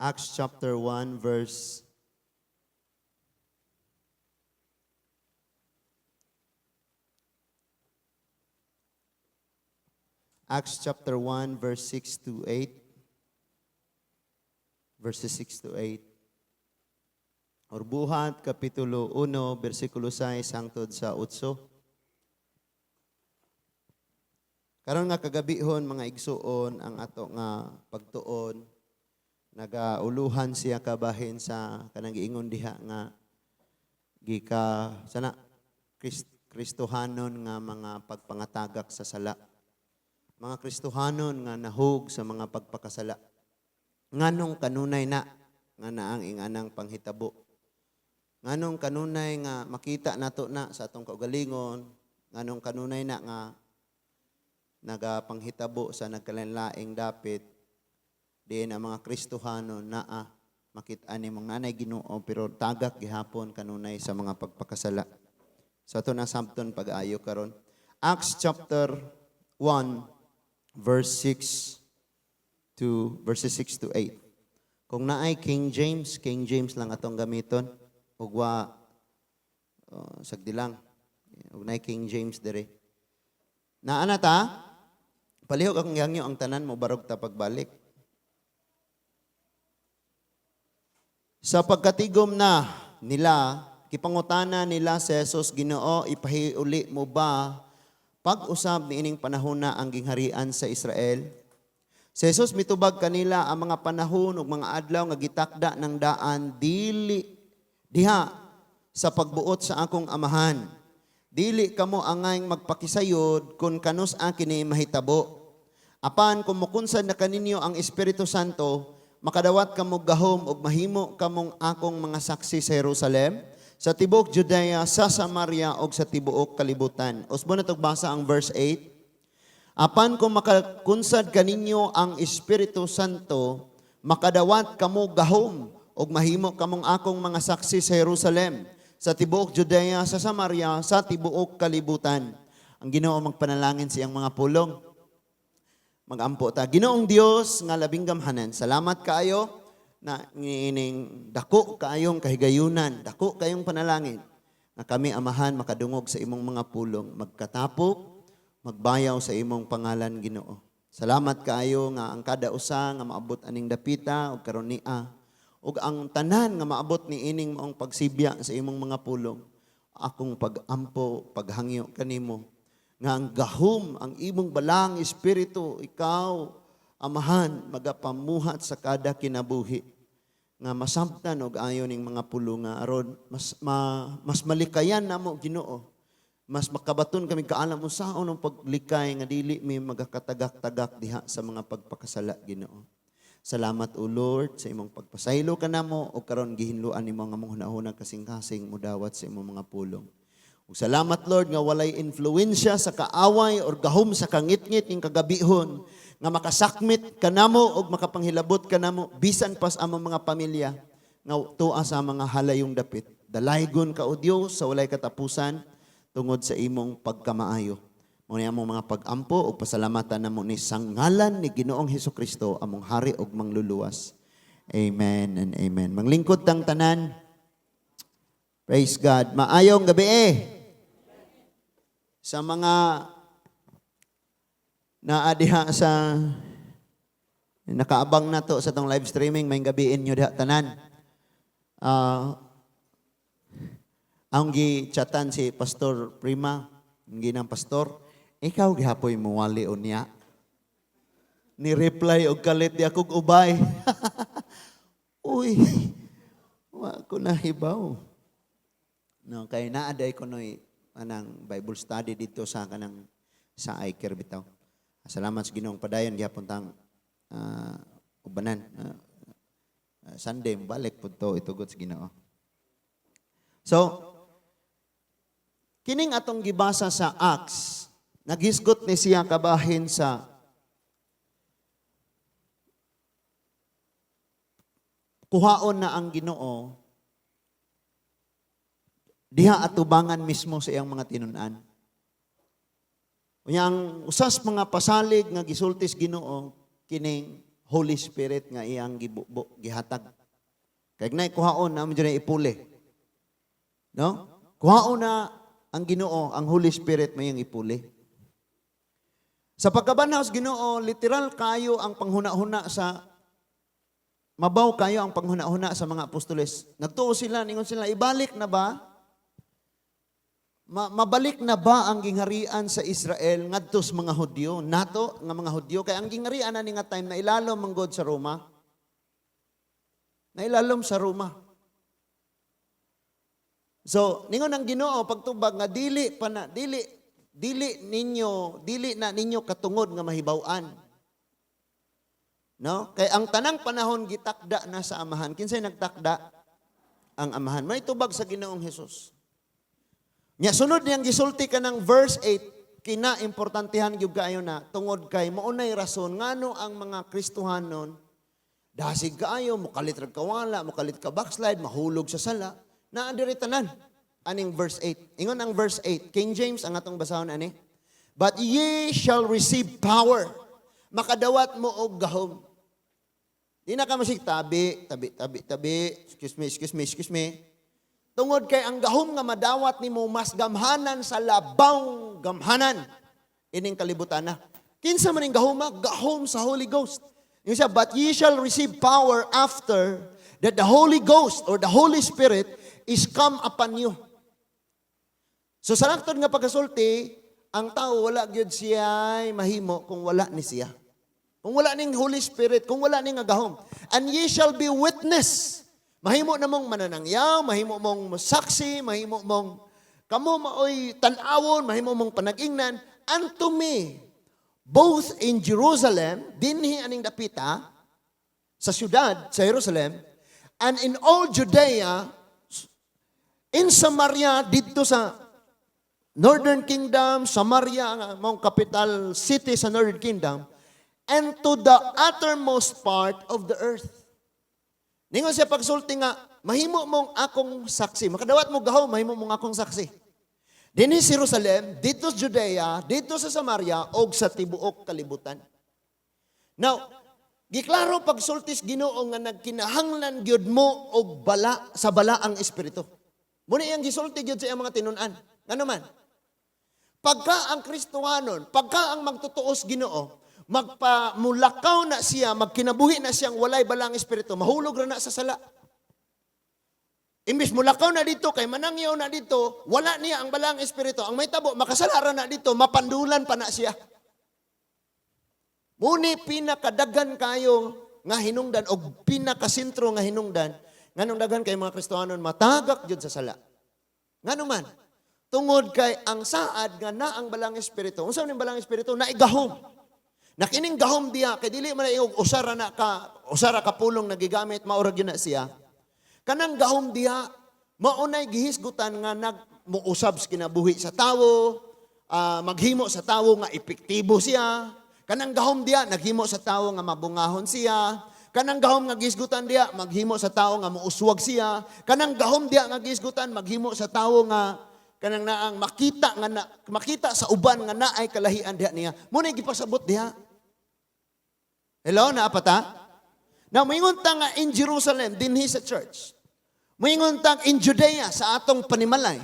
Acts chapter 1 verse Acts chapter 1 verse 6 to 8. Verses 6 to 8. Or Buhat kapitulo 1 bersikulo 6 hangtod sa 8. Karon nga kagabihon, mga igsuon, ang ato nga pagtuon nagauluhan siya kabahin sa kanang giingon diha nga gika sana Kristohanon nga mga pagpangatagak sa sala. Mga Kristohanon nga nahug sa mga pagpakasala. Nganong kanunay na nga naang inganang panghitabo? Nganong kanunay nga makita nato na sa atong kaugalingon? Nganong kanunay na nga nagapanghitabo sa nagkalainlaing dapit diin ang mga Kristohanon naa makita ni mga nanay Ginoo pero tagak gihapon kanunay sa mga pagpakasala? So ato na sabton pag-ayo karon. Acts chapter 1 verse 6 to verses 6 to 8. Kung naay King James, King James lang atong gamiton ug wa sagdi lang. Ug naay King James dire. Naa na ta? Palihog akong gihangyo ang tanan mo barog ta pagbalik. Sa pagkatigom na nila, gipangutana nila si Jesus, "Ginoo, ipahiuli mo ba pag-usab niining panahon na ang gingharian sa Israel?" Si Jesus mitubag kanila, "Ang mga panahon ug mga adlaw nga gitakda ng daan dili diha sa pagbuot sa akong Amahan. Dili kamo angay magpakisayod kung kanus-a kini mahitabo. Apan kung mukunsad na kaninyo ang Espiritu Santo, makadawat kamo gahom ug mahimo kamong akong mga saksi sa Jerusalem, sa tibuok Judea, sa Samaria ug sa tibuok kalibutan." Usbon na basa ang verse 8. "Apan kung makakunsad kaninyo ang Espiritu Santo, makadawat kamo gahom ug mahimo kamong akong mga saksi sa Jerusalem, sa tibuok Judea, sa Samaria, sa tibuok kalibutan." Ang Ginoo magpanalangin sa iyang mga pulong. Magampo ta. Ginoong Dios nga labing gamhanan, salamat kaayo na ining dako kaayong kahigayunan, dako kayong panalangin nga kami, Amahan, makadungog sa imong mga pulong, magkatapok, magbayaw sa imong pangalan, Ginoo. Salamat kaayo nga ang kada usa nga maabot aning dapita ug karon nia ug ang tanan nga maabot ni ining maong pagsibya sa imong mga pulong. Akong pagampo, paghangyo kanimo nga ang gahom, ang imong balang Espiritu, ikaw, Amahan, magapamuhat sa kada kinabuhi nga masabtan og ayo ning mga pulong nga aron mas malikayan namo, Ginoo, mas makabaton kami kaalam unsaon ang paglikay nga dili mi magakatagak-tagak diha sa mga pagpakasala, Ginoo. Salamat, O Lord, sa imong pagpasaylo kanamo ug karon gihinluan nimo nga among hunahuna, kasing-kasing mudawat sa imong mga pulong. Ug salamat, Lord, nga walay influensya sa kaaway or gahom sa kangitngit ning kagabihon nga makasakmit kanamo ug makapanghilabot kanamo bisan pas among mga pamilya nga tuwa sa mga halayong dapit. Dalaygon ka, O Dios, sa walay katapusan tungod sa imong pagkamaayo. Mao ni among mga pag-ampo ug pasalamatan namo ni sa ngalan ni Ginoong Hesukristo, among hari ug mangluluwas. Amen and amen. Manglingkod tang tanan. Praise God. Maayong gabi eh. Sa mga naa diha sa nakaabang nato sa tong live streaming, maayong gabii inyo diha tanan. Ang gi-chatan si Pastor Prima, ang ginang pastor, "Ikaw gihapoy muwali unya." Ni reply og kalit di akong ubay. Uy, wa ko nahibaw. No, kay naa diay ko noy anang Bible study dito sa kanang sa iCare bitaw. Salamat sa Ginoong padayon gihapon tang ubanan. Sunday balik pud to itugot sa Ginoo. So, kining atong gibasa sa Acts, naghisgot ni siya kabahin sa kuhaon na ang Ginoo diha atubangan mismo sa iyang mga tinun-an. Unya ang usas mga pasalig nga gisultis Ginoo kining Holy Spirit nga iyang gibubo, gihatag. Kay gnay kuhaon na mo dyan ipuli. No? Kuhaon na ang Ginoo, ang Holy Spirit may ipuli. Sa pagkabanhaw sa Ginoo, literal kayo ang panghuna-huna sa mabaw kayo ang panghuna-huna sa mga apostoles. Nagtuo sila, ningon sila, ibalik na ba? Mabalik na ba ang gingharian sa Israel ngadto sa mga Hudyo? Nato nga mga Hudyo kay ang gingharian ani nga time na ilalom man god sa Roma. Nailalom sa Roma. So, ningon ang Ginoo pagtubag nga dili pa na dili dili ninyo dili na ninyo katungod nga mahibaw-an. No? Kay ang tanang panahon gitakda na sa Amahan. Kinsay nagtakda? Ang Amahan. May tubag sa Ginoong Hesus. Nya sunod niyang gisulti ka ng verse 8, kina importantehan gyud kaayo na tungod kay mao nay rason ngano ang mga Kristohanon dasig kaayo, mukalit rag kawala, mukalit ka backslide, mahulog sa sala, naa diri tanan aning verse 8. Ingon ang verse 8, King James ang atong basahon ani. "But ye shall receive power." Makadawat mo og gahom. Di na ka masig tabi, tabi, tabi, tabi, excuse me, excuse me, excuse me. Tungod kay ang gahom nga madawat nimo mas gamhanan sa labawng gamhanan ining kalibutan na. Kinsa man ning gahom? Gahom sa Holy Ghost. Yung siya, "But ye shall receive power after that the Holy Ghost or the Holy Spirit is come upon you." So sa langtod nga pagkasulti, ang tao wala gyud siya mahimo kung wala ni siya. Kung wala ning Holy Spirit, kung wala ning gahom. "And ye shall be witness." Mahimo na mong mananangyaw, mahimo mong saksi, mahimo mong kamo maoy tan-awon, mahimo mong panag-ingnan unto me both in Jerusalem, dinhi aning dapita sa syudad sa Jerusalem, and in all Judea, in Samaria, didto sa Northern Kingdom, Samaria, ang maong capital city sa Northern Kingdom, and to the uttermost part of the earth. Ningon siya pagsulti nga, mahimo mong akong saksi. Makadawat mo gahom, mahimo mong akong saksi. Dinhi sa Jerusalem, didto sa Judea, didto sa Samaria, og sa tibuok kalibutan. Now, giklaro pagsultis Ginoo nga nagkinahanglan gyud mo og bala sa balaang espiritu. Muna iyang gisulti gyud sa iyang mga tinun-an. Ngano man? Pagka ang Kristohanon, pagka ang magtutuos Ginoo, magpamulakaw na siya, magkinabuhi na siyang walay balaang espiritu, mahulog ra na sa sala. Imbis mulakaw na didto, kay manangyaw na didto, wala niya ang balaang espiritu. Ang mahitabo, makasala ra na didto, mapandulan pa na siya. Muni pinakadagan kayo nga hinungdan o pinakasentro nga hinungdan nganong daghan kay mga Kristohanon matagak jud sa sala. Ngano man? Tungod kay ang saad nga na ang balaang espiritu. Unsa man ang balaang espiritu? Naigahom. Na kining gahom diha kay dili man na usara na ka usara ka pulong na gigamit maura gyud na siya. Kanang gahom diha maunay gihisgutan nga nagmuusab sa kinabuhi sa tawo, maghimo sa tawo nga epektibo siya. Kanang gahom diha naghimo sa tawo nga mabungahon siya. Kanang gahom nga gihisgutan diha maghimo sa tawo nga muuswag siya. Kanang gahom diha nga gihisgutan maghimo sa tawo nga kanang naang makita nga na, makita sa uban nga naay kalahian diha niya. Mo na gipasabot diha. Hello, naa pa ta? Now, moingon ta nga in Jerusalem, dinhi sa church. Moingon ta in Judea, sa atong panimalay.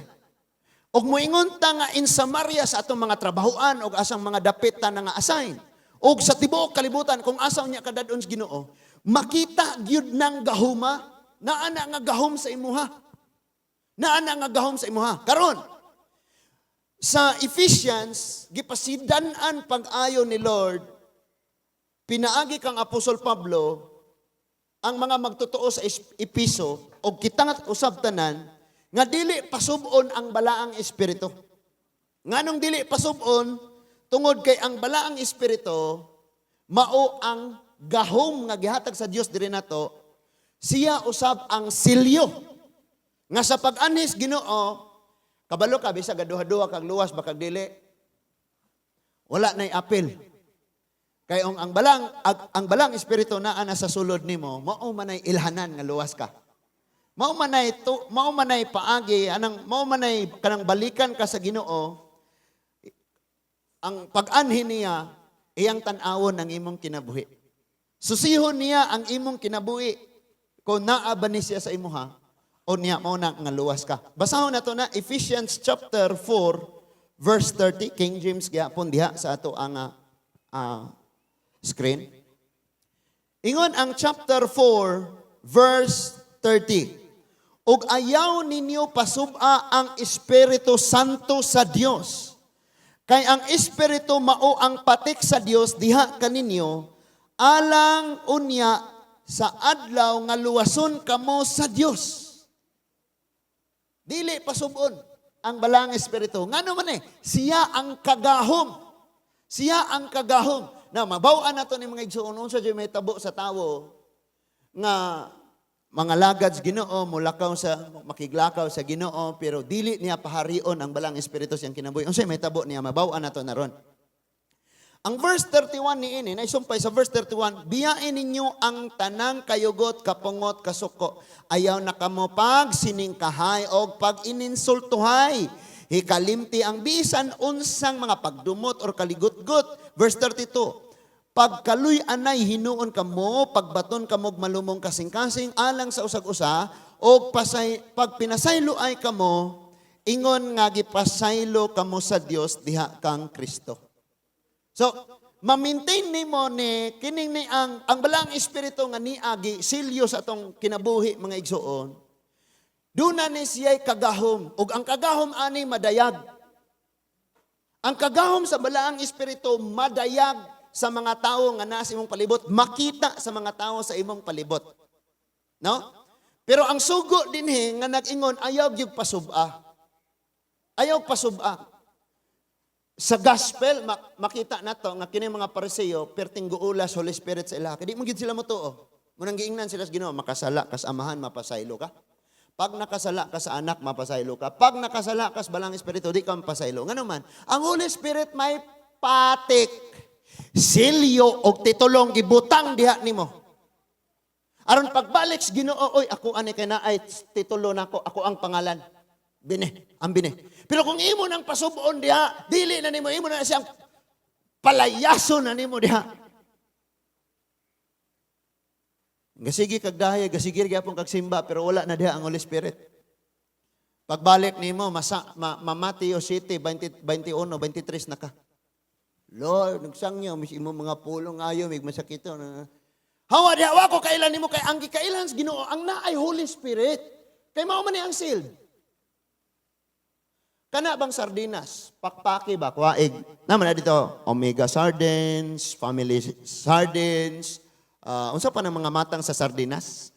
Og moingon ta nga in Samaria, sa atong mga trabahoan, og asang mga dapit ta na nga assign. Og sa tibuok kalibutan, kung asa niya kadadon sa Ginoo, makita gyud ng gahuma, naa na nga gahom sa imuha. Naa na nga gahom sa imuha. Karon, sa Ephesians, gipasidan-an pag-ayo ni Lord, pinaagi kang Apostol Pablo, ang mga magtotoo sa Episo, o kita nga usab tanan, nga dili pasub-on ang balaang espiritu. Nganong dili pasub-on? Tungod kay ang balaang espiritu, mao ang gahom nga gihatag sa Dios diri nato, siya usab ang silyo. Nga sa pag-anhis Ginoo, kabalo ka bisag duha-duha kag luwas bakag dili. Wala na'y apil. Kay ang balang espiritu naa na sa sulod nimo, mao man ay ilhanan nga luwas ka. Mao manay paagi anang mao manay kanang balikan ka sa Ginoo. Ang pag-anhi niya iyang tan-awon ang imong kinabuhi. Susihon niya ang imong kinabuhi. Kung naa ba ni siya sa imuha, o niya mao na nga luwas ka. Basahon nato na Ephesians chapter 4 verse 30, King James gyapon diha sa ato ang screen. Ingon ang chapter 4 verse 30. "Ug ayaw ninyo pasub-a ang Espiritu Santo sa Dios. Kay ang Espiritu mao ang patik sa Dios diha kaninyo alang unya sa adlaw nga luwason kamo sa Dios." Dili pasubon ang Balaang Espiritu. Ngano man eh, siya ang kagahom. Siya ang kagahom. Na mabaw-an nato ni, mga igsoon, unsa jud may tabo sa tawo nga mga lagad sa Ginoo, mulakaw sa makiglakaw sa Ginoo, pero dili niya paharion ang Balaang Espiritu siyang kinabuhi. Unsa may tabo niya, mabaw-an nato na ron. Ang verse 31 niini, naisumpay sa verse 31, "Biyain ninyo ang tanang kayugot, kapungot, kasuko. Ayaw na kamo pag siningkahay o pag ininsultuhay. Hikalimti ang bisan unsang mga pagdumot or kaligutgut." Verse 32, "Pagkaluy-anay hinuon kamo, pagbaton kamo og malumong kasing-kasing alang sa usag-usa, o pasay, pag pinasaylo ay kamo, ingon nga gipasaylo kamo sa Dios diha kang Kristo." So, ma-maintain nimo ni kining ni ang Balaang Espiritu nga niagi silyo sa atong kinabuhi, mga igsoon. Duna ni siya'y kagahom ug ang kagahom ani madayag. Ang kagahom sa Balaang Espiritu madayag sa mga tao nga nasa imong palibot, makita sa mga tao sa imong palibot. No? Pero ang sugo dinhi nga nag-ingon, ayaw gyud pasub-a. Ayaw pasub-a. Sa gospel makita nato nga kini mga Pariseo perting guolas Holy Spirit sa ila. Kay di mo gid sila motuo. Munang giingnan sila sa Ginoo, "Makasala ka sa Amahan, mapasaylo ka. Pag nakasala ka sa Anak, mapasaylo ka. Pag nakasala ka sa Balaang Espiritu, di ka mapasaylo." Ngano man, ang Holy Spirit may patik, silyo og titulong gibutang diha nimo. Aron pagbalik sa Ginoo, "Oy, ako ani kay naay titulo nako, ako ang pangalan. Bine, ang bine." Pero kung imo nang pasubon diha, dili na nimo, imo na siyang palayaso na nimo diha. Gasigi kag dahaya, gasigi gyapon kag simba, pero wala na diha ang Holy Spirit. Pagbalik nimo, masa, ma Mateo 7, 20, 21, 23 na ka. "Lord, nagsangyo, mis imo mga pulong ayo, mig masakito." Na. Hawa diha, wa ko kailan nimo kay ang gikailan sa Ginoo ang naay Holy Spirit. Kay mao man ni ang sealed. Kana bang sardinas? Pakpaki ba? Kuwaig. Naman na dito, Omega sardines, family sardines. Unsa pa ng mga matang sa sardinas?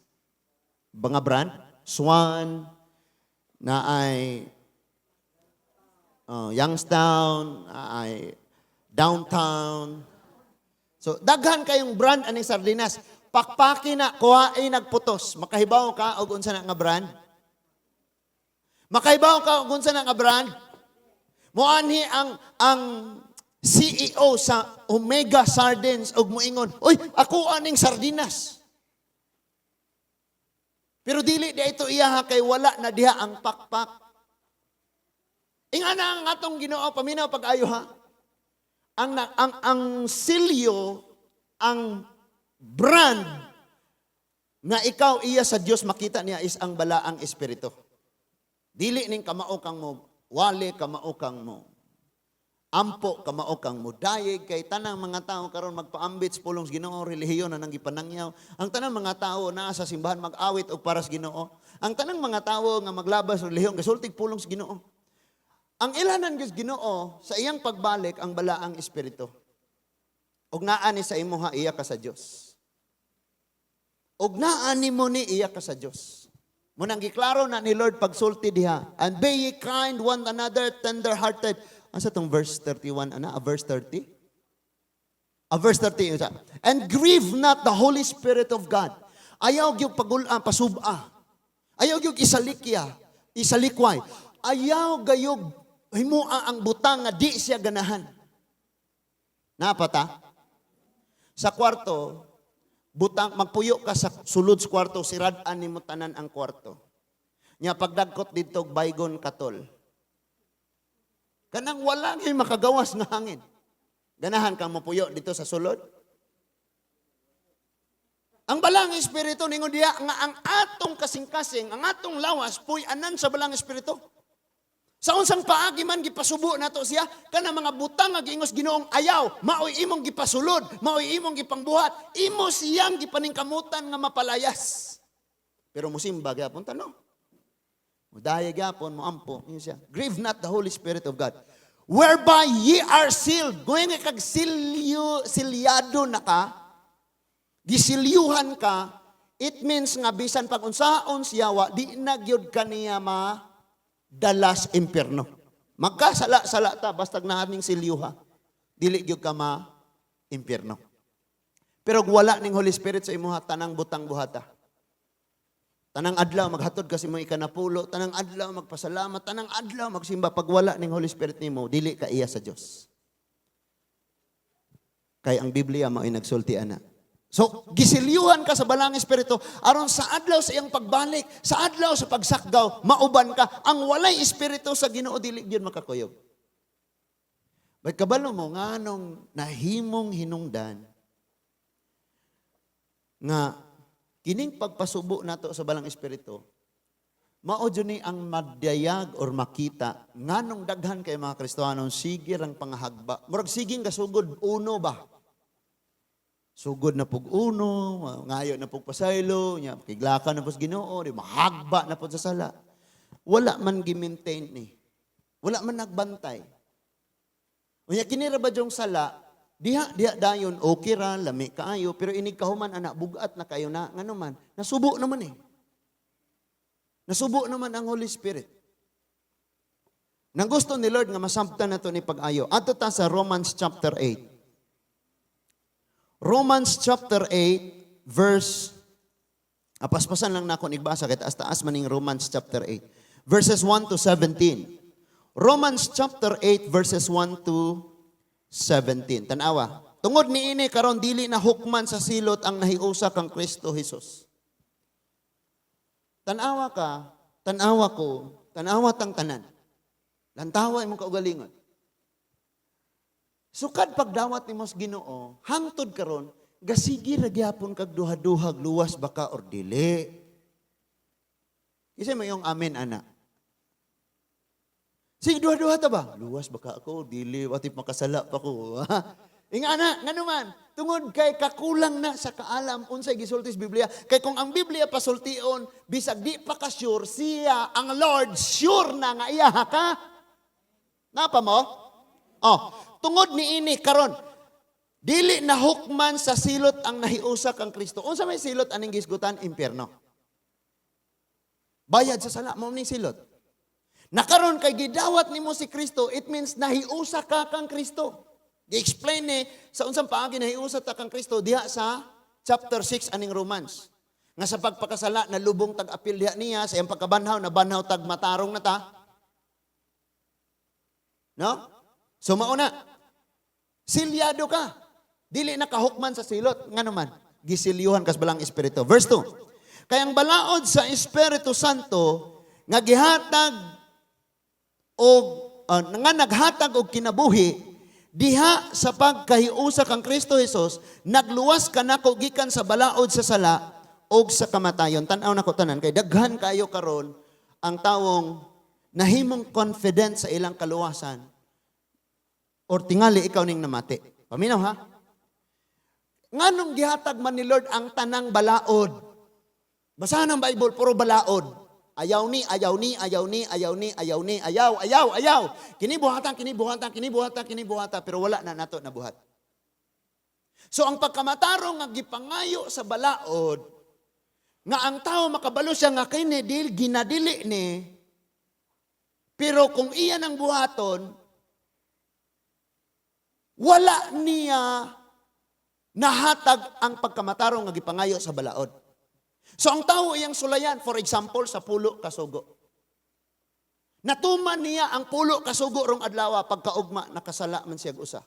Mga brand? Swan, na ay Youngstown, ay Downtown. So, daghan kayong brand aning sardinas. Pakpaki na, kuhain nagputos. Makahibaw ka og unsa na nga brand? Makahibaw ka og unsa na nga brand? Moanhi ang CEO sa Omega Sardines og moingon, "Uy, ako aning sardinas." Pero dili di ito iya kay wala na diha ang pakpak. Inga na ang atong Ginoo, paminaw pag-ayo ha. Ang silyo, ang brand nga ikaw iya sa Dios makita niya is ang Balaang Espiritu. Dili ning kamao kang mo wali, kamao kang mo ampo, kamao kang mo dayeg, kay tanang mga tao karon magpaambit sa pulong sa Ginoo, relihiyon na nang gipanangyaw. Ang tanang mga tao naa sa simbahan mag-awit og para sa Ginoo. Ang tanang mga tao nga maglabas sa relihiyon gasultig pulong sa Ginoo. Ang ilanan gyud Ginoo sa iyang pagbalik ang Balaang Espiritu. Ug naa ni sa imuha, iya ka sa Dios. Ug naa nimo ni, iya ka sa Dios. Munang giklaro na ni Lord pagsulti diha. "And be ye kind one another, tender-hearted." Asa tong verse 31 ana? A verse 30? A verse 30 unsa? "And grieve not the Holy Spirit of God." Ayaw gyud pagul-a, pasub-a. Ayaw gyud isalikya, isalikway. Ayaw gayog himua ang butang nga di siya ganahan. Napata? Sa kwarto, butang magpuyo ka sa sulod sa kwarto, sirad-an nimo tanan ang kwarto. Nya pagdagkot didto og baygon katol. Kanang wala ngay makagawas nga hangin. Ganahan kang mopuyo dito sa sulod? Ang Balaang Espiritu ningon diha nga ang atong kasing-kasing, ang atong lawas puy-anan sa Balaang Espiritu. Sa unsang paagi man gipasubo nato siya kana mga butang nga giingos Ginoong ayaw, maoy imong gipasulod, maoy imong gipangbuhat, imo siyang gipaningkamutan nga mapalayas. Pero musimba gyapon ta, no? Mudaya gyapon, moampo, yun siya. Grieve not the Holy Spirit of God, whereby ye are sealed. Going kag silyo, silyado na ka, gisilyuhan ka, it means nga bisan pag unsaon siya wa, di na gyud ka niya ma dalas impyerno. Magkasala-sala ta, basta naa ning silyuha. Dili gyud ka ma impyerno. Pero kung wala ning Holy Spirit sa imuha, tanang butang buhata. Tanang adlaw maghatod kasi mo ikanapulo, tanang adlaw magpasalamat, tanang adlaw magsimba, pag wala ning Holy Spirit nimo, dili ka iya sa Dios. Kay ang Biblia mao'y nagsulti ana. So, gisilyuhan ka sa Balaang Espiritu aron sa adlaw sa iyang pagbalik, sa adlaw sa pagsakgaw, mauban ka. Ang walay espiritu sa Ginoo, dili gyud makakuyog. But kabalo mo nganong nahimong hinungdan nga kining pagpasubo nato sa Balaang Espiritu, mao jud ni ang madayag or makita nganong daghan kay mga Kristohanon sige rang pangahagba. Murag siging kasugod uno ba? Sugod na pug uno, ngayo na pug pasaylo, nya kiglaka na pud sa Ginoo, di mahagba na pud sa sala. Wala man gi-maintain ni. Wala man nagbantay. Unya kini ra ba yung sala, diha diha dayon okay ra, lami kaayo, pero inig kahuman ana bugat na kayo na, ngano man, nasubo naman eh. Nasubo naman ang Holy Spirit. Nang gusto ni Lord nga masabtan nato ni pag-ayo. Adto ta sa Romans chapter 8. Romans chapter 8 verse, paspasan lang nako igbasa kay taas-taas man ning Romans chapter 8 verses 1 to 17. Romans chapter 8 verses 1 to 17. Tanawa. Tungod niini karon dili na hukman sa silot ang nahiusa kang Kristo Jesus. Tanawa ka, tanawa ko, tanawa tang tanan. Lantawa imong kaugalingon. Sukad pagdawat nimo sa Ginoo, hangtod karon, gasigi ra gyapon kag duha-duhag luwas ba ka or dili. Kinsa may yung amen ana? Sige, duha-duha ta ba? Luwas ba ka ako? Dili, what if makasala pa ko? Inga ana, ngano man, tungod kay kakulang na sa kaalam unsay gisulti sa Biblia. Kay kung ang Biblia pasultion, bisag di pa ka sure, siya ang Lord sure na nga iya ka. Napa mo? Oh, tungod niini karon, dili na hukman sa silot ang nahiusa kang Kristo. Unsa may silot aning gisgutan? Impyerno. Bayad sa sala mao ning silot. Nakaron kay gidawat nimo si Kristo, it means nahiusa ka kang Kristo. Gi-explain ni sa unsang paagi nahiusa ta kang Kristo diha sa chapter 6 aning Romans. Nga sa pagpakasala nalubong tag apil diha niya, sa iyang pagkabanhaw nabanhaw tag matarong na ta. No? So mauna, silyado ka. Dili na kahukman sa silot. Ngano man, gisilyuhan kas Balaang Espiritu. Verse 2. Kay ang balaod sa Espiritu Santo nga gihatag og nga naghatag og kinabuhi diha sa pagkahiusa kang Kristo Jesus, nagluwas kanako gikan sa balaod sa sala og sa kamatayon. Tan-aw nako tanan kay daghan kayo karon ang tawong nahimong confident sa ilang kaluwasan or tingali ikaw ning namati. Paminaw ha? Nganong gihatag man ni Lord ang tanang balaod? Basahan ang Bible, puro balaod. Ayaw ni, ayaw ni, ayaw ni, ayaw ni, ayaw ni, ayaw, ayaw, ayaw. Kini buhatan, kini buhatan, kini buhatan, kini buhatan, pero wala na nato nabuhat. So ang pagkamatarong nga gipangayo sa balaod, nga ang tao makabalo siya nga kini dil ginadili ni, pero kung iya nang buhaton, wala niya nahatag ang pagkamatarong nga gipangayo sa balaod. So ang tao iyang sulayan, for example, sa 10 kasugo. Natuman niya ang 10 kasugo rong adlaw, pagkaugma nakasala man siya usa.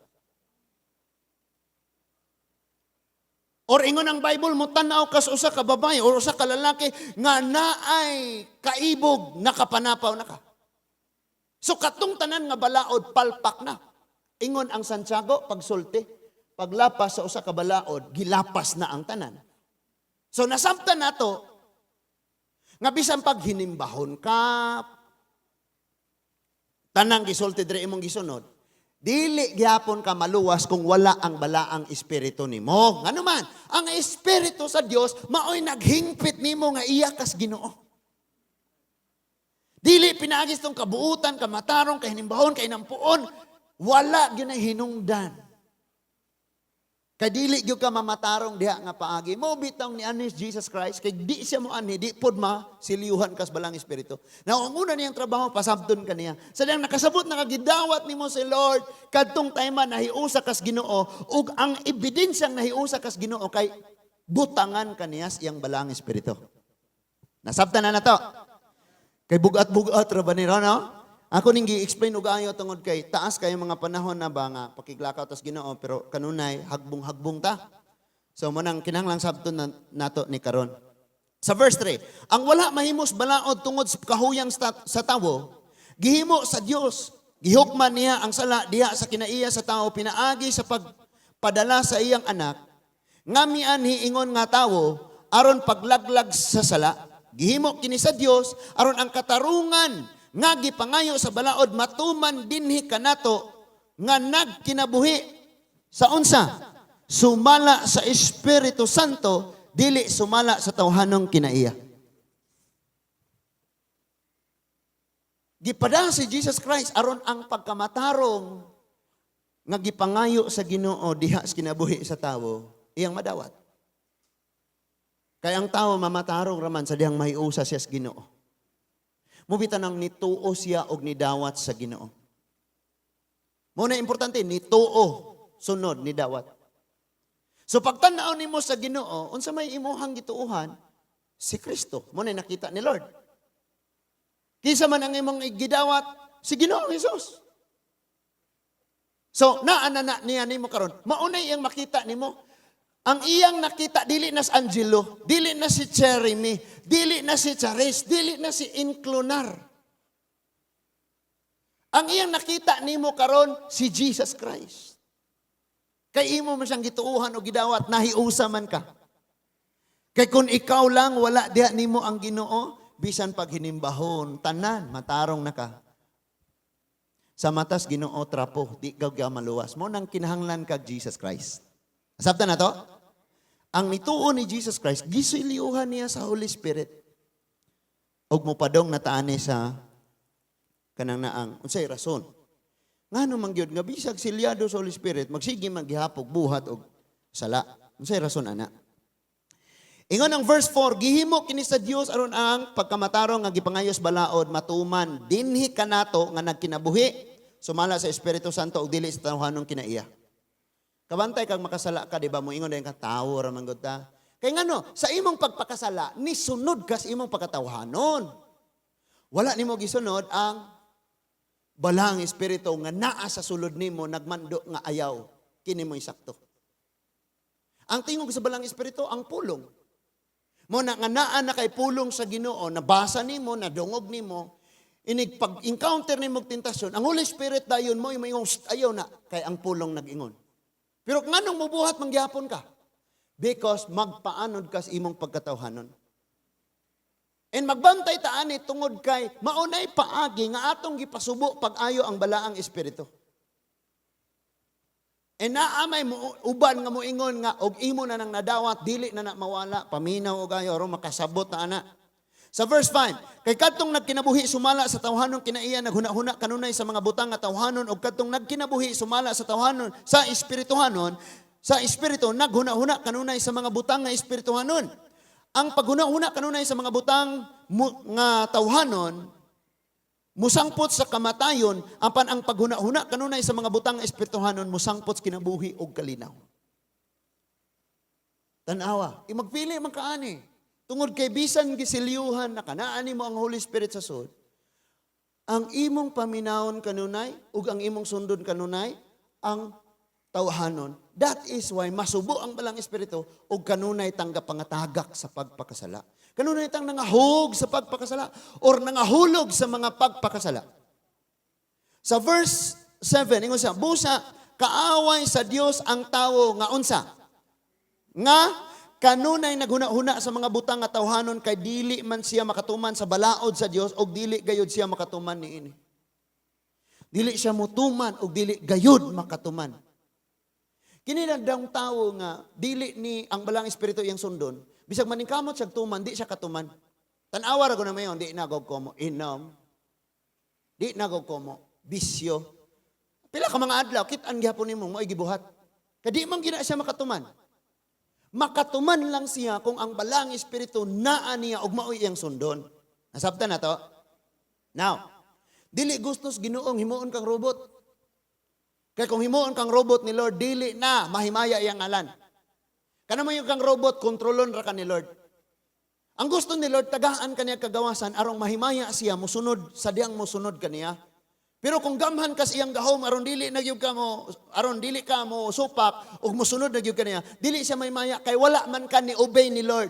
Or ingon ang Bible, mo tan-aw kas usa ka babae or usa ka lalaki nga naay kaibog, nakapanapaw na ka. So katong tanan nga balaod palpak na. Ingon ang Santiago pagsulti, paglapas sa usa ka balaod, gilapas na ang tanan. So nasabtan nato nga bisan pag hinimbahon ka, tanang gisulti diri imong gisunod, dili gyapon ka maluwas kung wala ang balaang espiritu nimo. Ngano man, ang espiritu sa Dios maoy naghingpit nimo nga iya kas Ginoo. Dili pinaagi tong kabuutan, kamatarong, kahinimbahon, kahinampuon, wala gyud na hinungdan. Kay dili gyud ka mamatarong diha nga paagi. Mo bitaw ni anis Jesus Christ kay di siya mo anhi, di pod ma siliuhan kas balang espiritu. Now, ang una niyang trabaho, pasabton kaniya. Sa diyang nakasabot nakagidawat nimo si Lord kadtong time nahiusa kas Ginoo, ug ang ebidensyang nahiusa kas Ginoo kay butangan kaniya sa iyang balang espiritu. Nasabtan na nato. Kay bugat-bugat ra ba ni, no? Ako ning gi-explain og ayo tungod kay taas kayo mga panahon na ba nga pakiglakaw tas Ginoo, pero kanunay hagbong-hagbong ta. So mo nang kinahanglang sabton na nato ni karon. Sa verse 3, ang wala mahimos balaod tungod sa kahuyang sa tawo, gihimo sa Dios. Gihukman niya ang sala diha sa kinaiya sa tawo pinaagi sa pagpadala sa iyang anak nga mianhi ingon nga tawo aron paglaglag sa sala. Gihimo kini sa Dios aron ang katarungan nga gipangayo sa balaod matuman dinhi kanato nga nagkinabuhi sa unsa? Sumala sa Espiritu Santo, dili sumala sa tawhanong kinaiya. Gipada si Jesus Christ aron ang pagkamatarong nga gipangayo sa Ginoo diha sa kinabuhi sa tawo iyang madawat. Kay ang tawo mamatarong raman sa dihang mahiusa siya sa Ginoo. Mubita nang nituo siya og nidawat sa Ginoo. Mo na importante, nituo sunod nidawat. So pagtan-aw nimo sa Ginoo, unsa may imuhang gituohan? Si Kristo. Mo na nakita ni Lord. Kinsa man ang imong gidawat? Si Ginoo Jesus. So naa na na niya nimo karon. Maunay iyang makita nimo. Ang iyang nakita, dili na si Angelo, dili na si Jeremy, dili na si Charis, dili na si Inclunar. Ang iyang nakita nimo karon si Jesus Christ. Kay imo man siyang gituohan o gidawat, nahiusa man ka. Kay kung ikaw lang wala diha nimo ang Ginoo, bisan pag hinimbahon, tanan matarong na ka. Sa matas Ginoo trapo, di ka maluwas. Mo nang kinahanglan kag Jesus Christ. Sabta na to? Ang nituo ni Jesus Christ, gisiliuhan niya sa Holy Spirit. Og mopadong nataani sa kanang naang, unsay rason? Ngano man gyud nga bisag silyado sa Holy Spirit, magsige man gihapog buhat og sala? Unsay rason ana? Ingon ang verse 4, gihimo kini sa Dios aron ang pagkamatarong nga gipangayos balaod matuman dinhi kanato nga nagkinabuhi sumala sa Espiritu Santo ug dili sa tawhanong kinaiya. Kabantay kag makasala ka, di ba? Moingon din ka, tawo ra man gud ta. Kay ngano, sa imong pagpakasala, nisunod ka sa imong pagkatawhanon. Wala nimo gisunod ang balang espiritu nga naa sa sulod nimo nagmando nga ayaw kini mo'y sakto. Ang tingog sa balang espiritu ang pulong. Mo na nga naa na kay pulong sa Ginoo, nabasa nimo, nadungog nimo, inig pag encounter nimo og tentasyon, ang Holy Spirit dayon mo moingon, "Ayaw na," kay ang pulong nag-ingon. Pero nganong mubuhat mangyapon ka? Because magpaanod ka sa imong pagkatawhanon. And magbantay ta ani tungod kay maunay paagi nga atong gipasubo pag-ayo ang balaang espiritu. And naa may uban nga moingon nga og imo na nang nadawat, dili na na mawala, paminaw og ayo aron makasabot na ana. Sa verse 5, kay kadtong nagkinabuhi sumala sa tawhanon kinaiya naghuna-huna kanunay sa mga butang nga tawhanon, og kadtong nagkinabuhi sumala sa tawhanon sa espirituhanon, sa espiritu naghuna-huna kanunay sa mga butang nga espirituhanon. Ang paghuna-huna kanunay sa mga butang nga tawhanon musangpot sa kamatayon, apan ang paghuna-huna kanunay sa mga butang nga espirituhanon musangpot sa kinabuhi og kalinaw. Tan-awa, imagpili man kaani. Tungod kay bisan gisilyuhan na kanaan nimo ang Holy Spirit sa sud, ang imong paminawon kanunay ug ang imong sundon kanunay ang tawhanon. That is why masubo ang balang espiritu ug kanunay tang pangatagak sa pagpakasala. Kanunay tang nangahog sa pagpakasala or nangahulog sa mga pagpakasala. Sa verse 7, ingon siya, busa kaaway sa Dios ang tawo nga unsa? Nga Kanunay naghuna-huna sa mga butang nga tawhanon kay dili man siya makatuman sa balaod sa Dios og dili gayud siya makatuman niini. Dili siya mutuman og dili gayud makatuman. Kini lang daw tawo nga dili ni ang Balaang Espiritu iyang sundon. Bisag maningkamot siya tuman, di siya katuman. Tan-awa ra ko na mayon, di na ko mo inom. Di na ko mo bisyo. Pila ka mga adlaw, kit-an gihapon nimo mo'y gibuhat. Kay di man gina siya makatuman. Makatuman lang siya kung ang Balaang Espiritu naa niya ug mao'y iyang sundon. Nasabtan na to? Now, dili gustos Ginoong himuon kang robot. Kay kung himuon kang robot ni Lord, dili na mahimaya iyang ngalan. Kana mo yung kang robot, kontrolon ra ka ni Lord. Ang gusto ni Lord, tagaan kaniya kagawasan arong mahimaya siya, musunod sa diyang musunod kaniya. Pero kung gamhan ka sa iyang gahom aron dili na gyud ka mo aron dili ka mo supak ug musunod na gyud kaniya, dili siya mahimaya kay wala man ka ni obey ni Lord.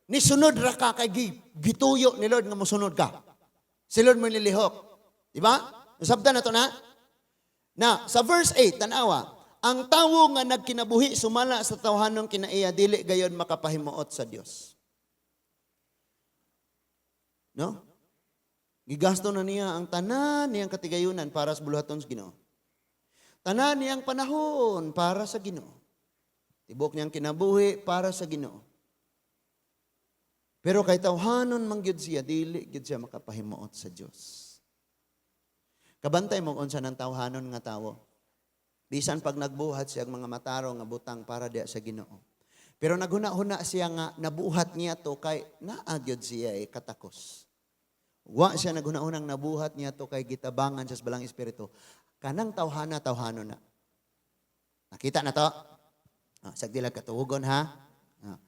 Ni sunod ra ka kay gituyo ni Lord nga musunod ka. Si Lord mo nilihok. Di ba? Nasabtan na to na? Na, sa verse 8, tanawa, ang tawo nga nagkinabuhi sumala sa tawhanong kinaiya, dili gayon makapahimuot sa Dios. No? Gigasto na niya ang tanan niyang katigayunan para sa buluhaton sa Ginoo. Tanan niyang panahon para sa Ginoo. Tibok niyang kinabuhi para sa Ginoo. Pero kay tawhanon man gyud siya, dili gyud siya makapahimuot sa Dios. Kabantay mo unsa ng tawhanon nga tawo. Bisan pag nagbuhat siya ang mga matarong nga butang para diya sa Ginoo. Pero naghuna-huna siya nga nabuhat niya to kay naa gyud siya eh, katakos. Wa siya naghuna-hunang nabuhat niya to kay gitabangan siya sa Balaang Espiritu. Kanang tawhana, tawhano na. Nakita na to? Ah, sagdilag katuogon ha. Ah.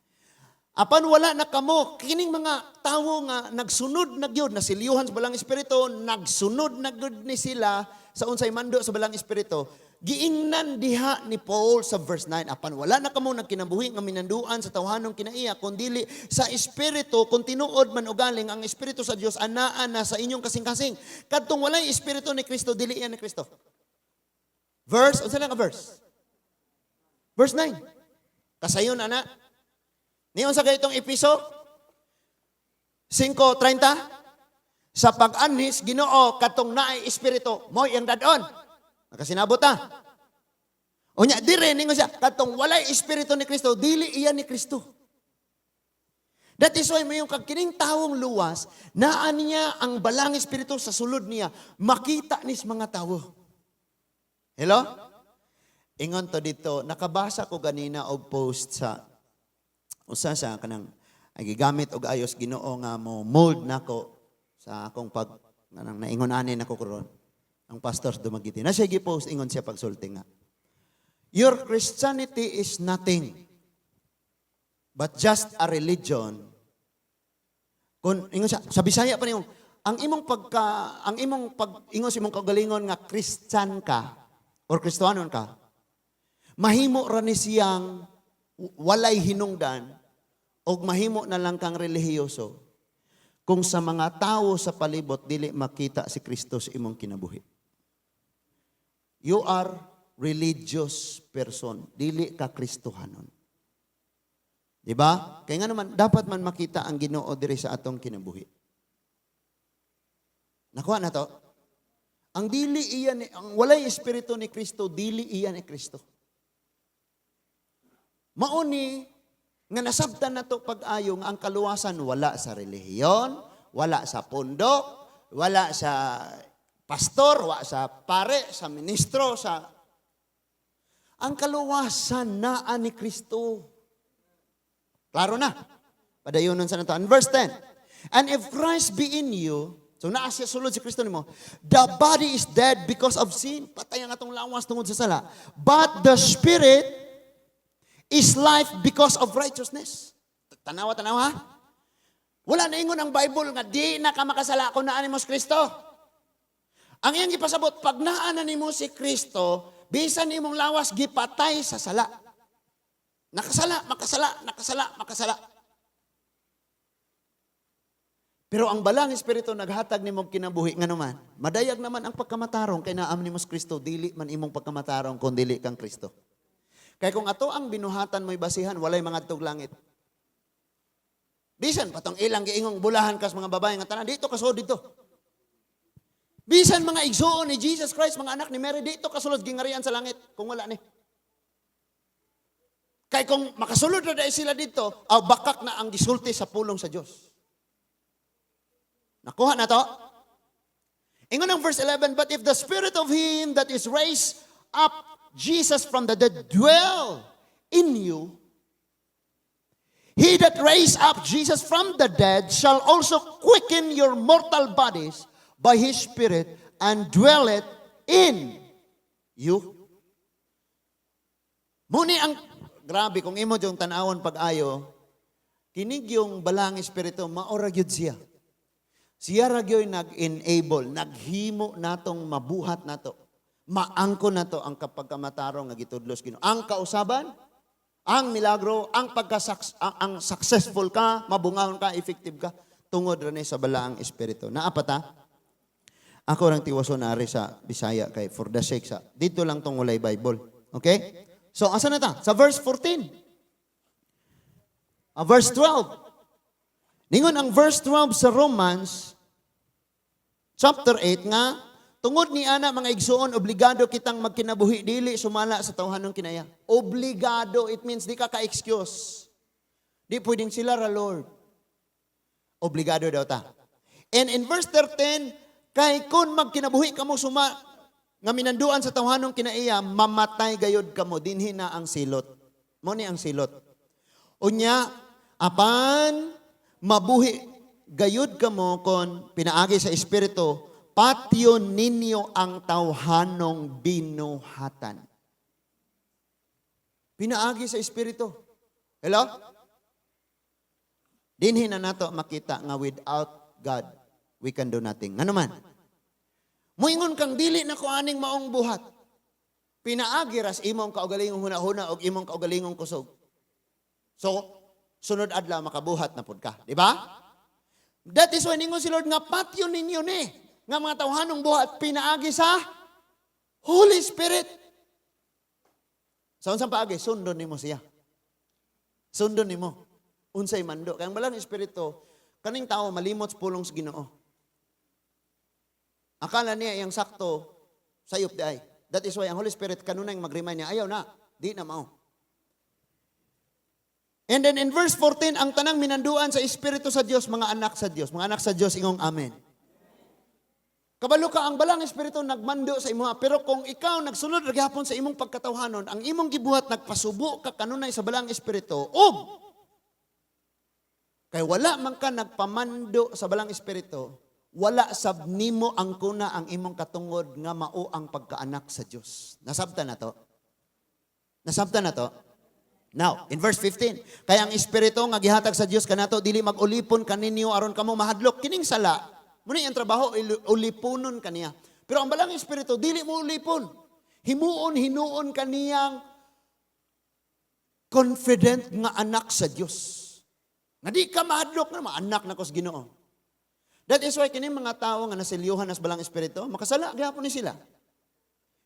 Apan wala na kamo kining mga tawo nga nagsunod na gyud, nasilyuhan sa Balaang Espiritu, nagsunod na gyud ni sila sa unsay mando sa Balaang Espiritu. Giingnan diha ni Paul sa verse 9, apan wala na kamo nagkinabuhi nga minanduan sa tawhanong kinaiya kundili sa Espiritu kung tinuod man ugaling ang Espiritu sa Dios anaa na sa inyong kasing-kasing. Kadtong walay Espiritu ni Kristo, dili yan ni Kristo. Verse, unsa lang ka verse? Verse 9. Kasayon ana. Niyon sa ganitong Episo 5:30, sa pag-anhis Ginoo, katong naay Espiritu mo'y ang dadon. Nakasinabot ta. Unya dire ningon siya katong walay Espiritu ni Kristo, dili iyan ni Kristo. That is why mayong kag kining tawong luwas, naa niya ang Balaang Espiritu sa sulod niya, makita nis mga tawo. Hello? Ingon to dito, nakabasa ko ganina og post sa usa sa kanang ay gigamit og ayos Ginoo nga mo mold nako sa akong pag kanang naingon ani nako karon. Ang pastor sa Dumaguete. Na siya gi-post, ingon siya pagsulti nga, "Your Christianity is nothing but just a religion." Kung ingon siya, sa Bisaya pa niyo, ang imong pag ingon sa imong kaugalingon nga Christian ka or Kristohanon ka, mahimo ra ni siyang walay hinungdan og mahimo na lang kang relihiyoso kung sa mga tawo sa palibot dili makita si Kristo sa imong kinabuhi. You are religious person, dili ka Kristohanon. Di ba? Kaya nga naman, dapat man makita ang Ginoo diri sa atong kinabuhi. Nakuha na to? Ang dili iya ni, ang walay Espiritu ni Kristo, dili iya ni Kristo. Mauni nga nasabtan na to pag-ayo nga ang kaluwasan wala sa relihiyon, wala sa pundok, wala sa pastor, wala sa pare, sa ministro, sa ang kaluwasan naa ni Kristo. Klaro na. Padayonon sa nato. And verse 10. And if Christ be in you, so naa siya sulod si Kristo nimo, the body is dead because of sin. Patay ang atong lawas tungod sa sala. But the spirit is life because of righteousness. Tanawa, tanawa. Wala na ingon ang Bible nga di na ka makasala kung naa nimo si Kristo. Ang iyang gipasabot, pag naa na nimo si Kristo, bisan imong lawas gipatay sa sala. Nakasala, makasala, nakasala, makasala. Pero ang Balaang Espiritu naghatag nimo kinabuhi nga naman, madayag naman ang pagkamatarong kay naa nimo si Kristo, dili man imong pagkamatarong kung dili kang Kristo. Kay kung ato ang binuhatan mo'y basihan, walay mangadtog langit. Bisan patong ilang giingong bulahan kas mga babae nga tanan dito kasulod dito. Bisan mga igsuon ni Jesus Christ, mga anak ni Mary, dito kasulod gingarian sa langit kung wala ni. Kay kung makasulod na dahil sila dito, aw bakak na ang gisulti sa pulong sa Dios. Nakuha na to? Ingon ang verse 11, "But if the spirit of him that is raised up Jesus from the dead dwell in you, he that raised up Jesus from the dead shall also quicken your mortal bodies by his Spirit and dwell it in you." Muni ang grabe kung imo yung tanawon pag-ayo, kinig yung balang espiritu, maora gyud siya. Siya ra gyud nag-enable, naghimo natong mabuhat nato. Maangko nato ang kapagkamatarong nga gitudlos Ginoo. Ang kausaban, ang milagro, ang successful ka, mabungahon ka, effective ka, tungod ra ni sa balaang espiritu. Naa pa ta? Ako rang tiwason ari sa Bisaya kay for the sake sa dito lang tong walay Bible. Okay? So asa na ta? Sa verse 14. Verse 12. Ningon ang verse 12 sa Romans chapter 8 nga tungod ni ana, mga igsuon, obligado kitang magkinabuhi dili sumala sa tawhanong kinaiya. Obligado, it means di ka ka-excuse. Di pwedeng sila ra, Lord. Obligado daw ta. And in verse 13, kay kung magkinabuhi kamo suma nga minanduan sa tawhanong kinaiya, mamatay gayod kamo, dinhi na ang silot. Mo ni ang silot. Unya, apan mabuhi gayud kamo kon pinaagi sa Espiritu, patyon ninyo ang tawhanong binuhatan. Pinaagi sa Espiritu. Hello? Dinhi na nato makita nga without God, we can do nothing. Ngano man? Muingon kang dili na ko aning maong buhat. Pinaagi ras imong kaugalingong hunahuna og imong kaugalingong kusog. So, sunod adlaw makabuhat na pud ka, di ba? That is why ningon si Lord nga patyon ninyo ni nga mga tawhanong buhat pinaagi sa Holy Spirit. Sa unsang paagi, sundon nimo siya. Sundon nimo. Unsay mando. Kaya ang balang Espiritu, kaning tao malimot sa pulong sa Ginoo. Akala niya iyang sakto, sayop di ay. That is why ang Holy Spirit kanunay mag-remind niya, ayaw na, di na mao. And then in verse 14, ang tanang minanduan sa Espiritu sa Dios, mga anak sa Dios. Mga anak sa Dios, ingong amen. Kabalo ka, ang balang Espiritu nagmando sa imo, pero kung ikaw nagsunod ra gihapon sa imong pagkatawhanon, ang imong gibuhat nagpasubo ka kanunay sa balang Espiritu, ug kay wala man ka nagpamando sa balang Espiritu, wala sab nimo ang kuna ang imong katungod nga mao ang pagkaanak sa Dios. Nasabtan na to? Nasabtan na to? Now, in verse 15, kaya ang Espiritu nga gihatag sa Dios kanato dili mag-ulipon kaninyo aron kamo mahadlok kining sala. Muna ang trabaho ulipunon kaniya. Pero ang balang Espiritu dili mo ulipon. Himuon hinuon kaniyang confident nga anak sa Dios. Nga di ka mahadlok nga anak na ko sa Ginoo. That is why kini mga tao nga nasilyuhan nas balang Espiritu, makasala gyapon ni sila.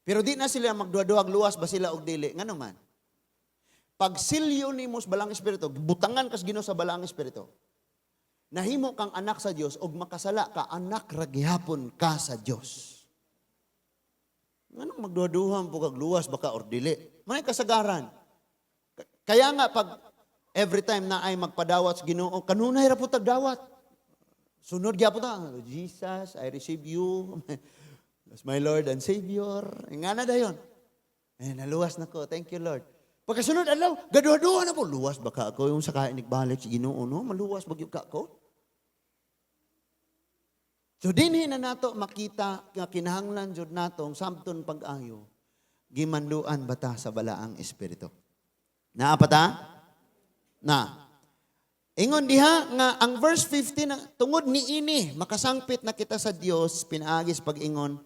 Pero di na sila magduha-duhag luwas ba sila og dili. Ngano man? Pag silyo nimo sa balang Espiritu, butangan kas Ginoo sa balang Espiritu. Nahimo kang anak sa Dios og makasala ka, anak ra gihapon ka sa Dios. Nganong magduha-duha po kag luwas baka or dili? May kasagaran. Kaya nga pag every time na ay magpadawat sa Ginoo, kanunay ra po tagdawat. Sunod gyapon ta, "Jesus, I receive you as my Lord and Savior." Nga na dayon. Eh, naluwas na ko. Thank you, Lord. Pagkasunod adlaw, gaduha-duha na po. Luwas ba ka ako yung sa kain balik sa Ginoo, no? Maluwas ba gyud ka ako? So dinhi na nato makita nga kinahanglan jud natong sabton pag-ayo gimanduan bata sa balaang espiritu. Naa pa ta? Na. Ingon diha nga ang verse 15 ang tungod niini makasangpit na kita sa Dios pinaagis pag-ingon,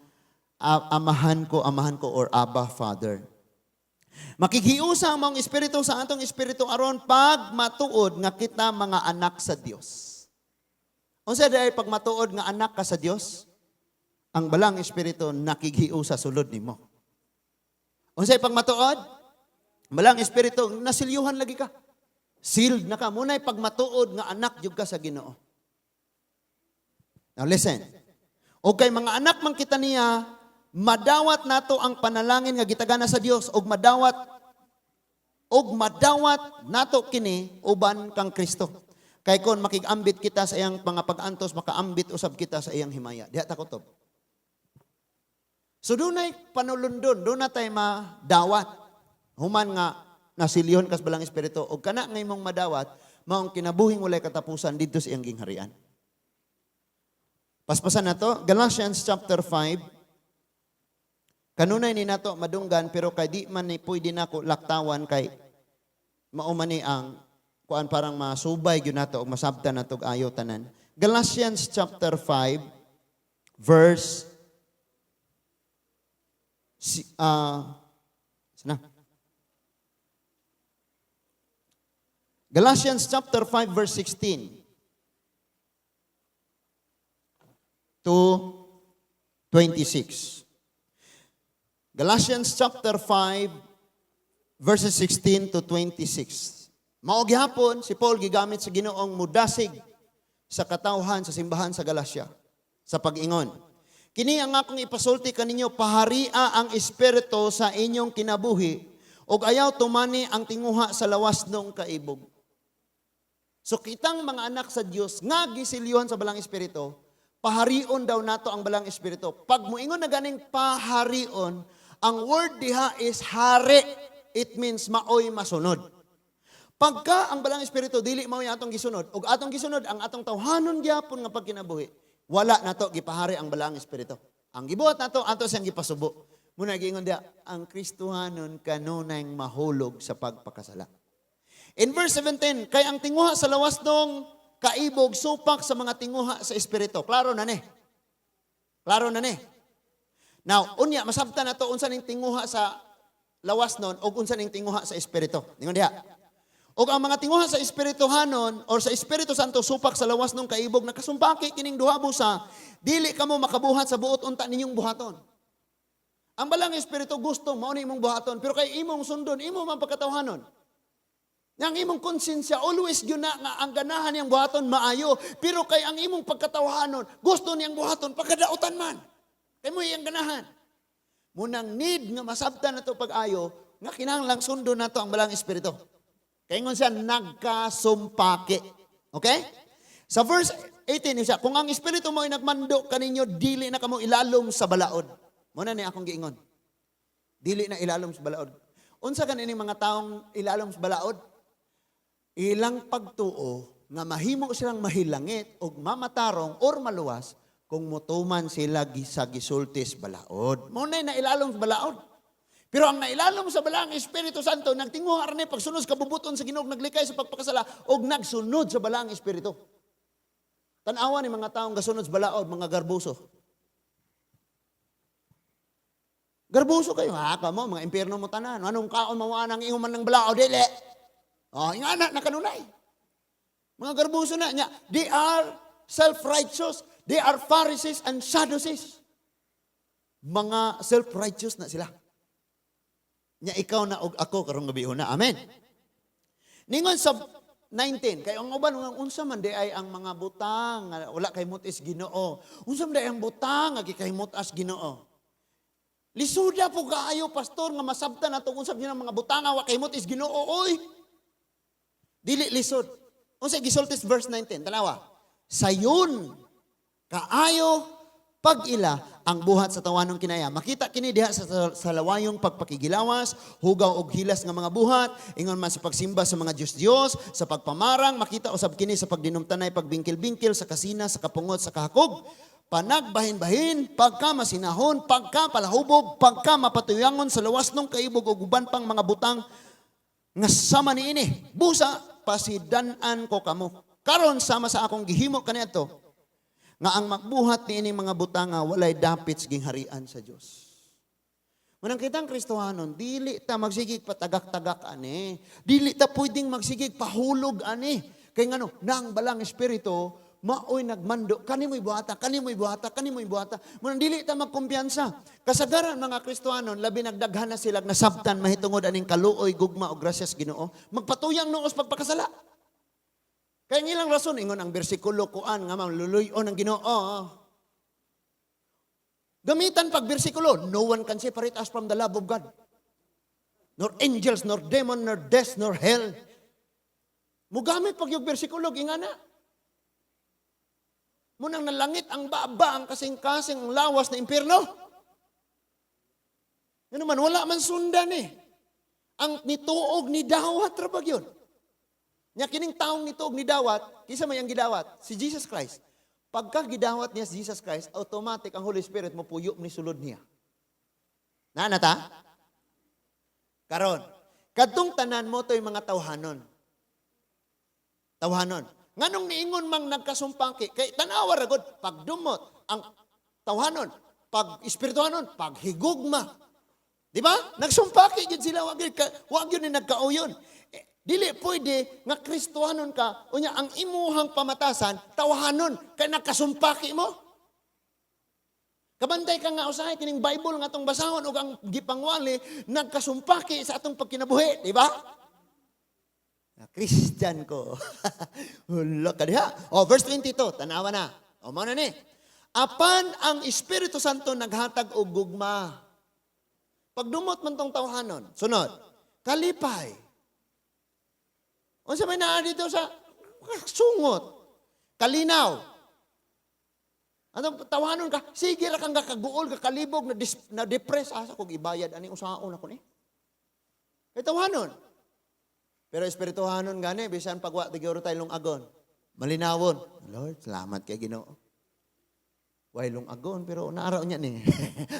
"Amahan ko, amahan ko," or "Abba Father." Makighiusa ang maong espiritu sa atong espiritu aron pag matuod nga kita mga anak sa Dios. Unsa dahil pag matuod nga anak ka sa Dios? Ang balang espiritu nakighiusa sulod nimo. Unsay pag matuod? Balang espiritu nasilyuhan lagi ka. Sealed na ka. Muna'y pagmatuod nga anak jud ka sa Ginoo. Now listen. Okay, mga anak man kita niya, madawat nato ang panalangin nga gitagana sa Dios ug madawat nato kini uban kang Kristo. Kay kon makig-ambit kita sa iyang mga pag-antos, makaambit usab kita sa iyang himaya. Diha ta kutob. So dunay panulundon, doon na tayo madawat. Human nga nasilyon kas Balaang Espiritu og kana nga imong madawat, maong kinabuhing walay katapusan didto sa iyang gingharian. Paspasan na to, Galatians chapter 5. Kanunay ni nato madunggan, pero kay di man ni pwede nako laktawan kay mao man ni ang kuan, parang masubay gyud nato og masabtan nato og ayo tanan. Galatians chapter 5 verse si sana. Galatians chapter 5 verse 16 to 26. Galatians chapter 5 verses 16 to 26. Mao gihapon si Paul gigamit sa Ginoong mudasig sa katawhan sa simbahan sa Galacia sa pag-ingon. "Kini ang akong ipasulti kaninyo, paharia ang Espiritu sa inyong kinabuhi ug ayaw tumani ang tinguha sa lawas nung kaibog." So kitang mga anak sa Dios nga gisilyuhan sa Balaang Espiritu, paharion daw nato ang Balaang Espiritu. Pag muingon na ganing paharion, ang word diha is hari. It means maoy masunod. Pagka ang Balaang Espiritu dili mao atong gisunod, ug atong gisunod ang atong tawhanon gyapon nga pagkinabuhi, wala nato gipahari ang Balaang Espiritu. Ang gibuhat nato, ato siyang gipasubo. Muna giingon diha, ang Kristohanon kanunay mahulog sa pagpakasala. In verse 17, kay ang tinguha sa lawas nung kaibog supak sa mga tinguha sa Espiritu. Klaro na ni. Klaro na ni. Now, unya, masabtan na to unsa ning tinguha sa lawas nun o unsa ning tinguha sa Espiritu. Ningon diha. Og ang mga tinguha sa Espirituhanon or sa Espiritu Santo supak sa lawas nung kaibog, nakasumpaki kining duha busa, dili kamo makabuhat sa buot unta ninyong buhaton. Ang Balang Espiritu gusto mao ni imong buhaton, pero kay imong sundon, imo man pagkatawhanon. Yang imong konsensya always gyud na nga ang ganahan niyang buhaton maayo, pero kay ang imong pagkatawhanon gusto niyang buhaton pagkadautan man. Kay mo iyang ganahan. Munang need nga masabtan nato pag-ayo nga kinahanglang sundon nato ang Balang Espiritu. Kay ingon siya nagkasumpaki. Okay? Sa verse 18 siya, kung ang Espiritu mo ay nagmando kaninyo, dili na kamo ilalom sa balaod. Muna ni akong giingon. Dili na ilalom sa balaod. Unsa kaning mga taong ilalom sa balaod? Ilang pagtuo nga mahimo silang mahilangit og mamatarong or maluwas kung mutuman sila sa gisultis balaod. Mao na nailalom sa balaod. Pero ang nailalom sa Balaang Espiritu Santo, nagtinguha ra ni pagsunod sa kabubuton sa Ginoo, naglikay sa pagpakasala og nagsunod sa Balaang Espiritu. Tan-awa ni mga taong gasunod sa balaod, mga garbuso. Garbuso kayo, ha? Kamo, mga impyerno mo tanan. Anong kaon mawaan ang ingon man ng balaod? Dili. Oh, ingana na kanunay. Mga garbuso na niya. They are self-righteous. They are Pharisees and Sadducees. Mga self-righteous na sila. Nya ikaw na og ako karong gabi una. Amen. Ningon sa 19, kay ang uban nga unsa man di ay ang mga butang wala kay mutis Ginoo. Unsa man di ay ang butang nga gikahimut-as Ginoo? Lisuda po kaayo, pastor, nga masabtan nato unsa gyud ang mga butang nga wa kay mutis Ginoo oy. Dili lisod. Unsa gisultis verse 19? Tanawa. Sayon kaayo pag-ila ang buhat sa tawanong kinaya. Makita kini diha sa lawayong pagpakigilawas, hugaw og hilas nga mga buhat, ingon man sa pagsimba sa mga Diyos-Diyos, sa pagpamarang, makita usab kini sa pagdinumtanay, pagbingkil-bingkil, sa kasina, sa kapungot, sa kahakog, panagbahin-bahin, pagka masinahon, pagka palahubog, pagka mapatuyangon sa lawas ng kaibog ug uban pang mga butang nga sama niini. Busa pasidan-an ko kamo. Karon sama sa akong gihimo kaniadto, nga ang magbuhat niini mga butanga walay dapit sa gingharian sa Dios. Manang kitang Kristohanon, dili ta magsigig patagak-tagak ani. Dili ta pwedeng magsigig pahulog ani. Kay ngano, nang Balang Espiritu, Maoy nagmando, kani mo'y buhata, kani mo'y buhata, kani mo'y buhata. Munang dili ta magkumpiyansa. Kasagaran mga Kristohanon, labi nagdaghan na sila nasabtan mahitungod aning kaluoy, gugma o grasyas Ginoo, magpatuyang noos pagpakasala. Kaya ang ilang rason, ingon ang bersikulo kuan nga maluluy-on ang Ginoo. Gamitan pag bersikulo, "No one can separate us from the love of God. Nor angels, nor demon, nor death, nor hell." Mugamit pag yung bersikulo, ingana. Munang nalangit ang baba, ang kasing-kasing, ang lawas na impierno. Ano man, wala man sundan eh. Ang nituog ni dawat, ra ba yun? Nya kining taong nituog ni dawat, kisa may ang gidawat? Si Jesus Christ. Pagka gidawat niya si Jesus Christ, automatic ang Holy Spirit mo puyo ni sulod niya. Na na ta? Karon, kadtong tanan mo to'y mga tawhanon. Tawhanon. Nganong niingon mang nagkasumpaki? Kay tanawa ra gud pagdumot ang tawhanon, pag espirituhanon, paghigugma. Di ba? Nagsumpaki gyud sila, wa gyud ni nagkauyon. Eh, dili pwede nga Kristohanon ka, unya ang imuhang pamatasan tawhanon kay nagkasumpaki mo. Kabantay ka nga usahay kining Bible nga atong basahon ug ang gipangwali nagkasumpaki sa atong pagkinabuhi, di ba? Na Christian ko. Hala ka diha. Oh, verse 22, tanawa na. O, mao na ni. Apan ang Espiritu Santo naghatag og gugma. Pagdumot man tong tawhanon. Sunod, kalipay. Unsa may naa dito sa sungot? Kalinaw. Anong tawanon ka? Sige ra kang kakaguol, kakalibog, na depress. Asa kog ibayad ani, usaon ako ni. Kay tawanon. Pero espirituhanon gani, bisan pagwa tiguro tayo lungagon. Malinawon. Lord, salamat kay Ginoo. Way lungagon, pero naaraw niya ni.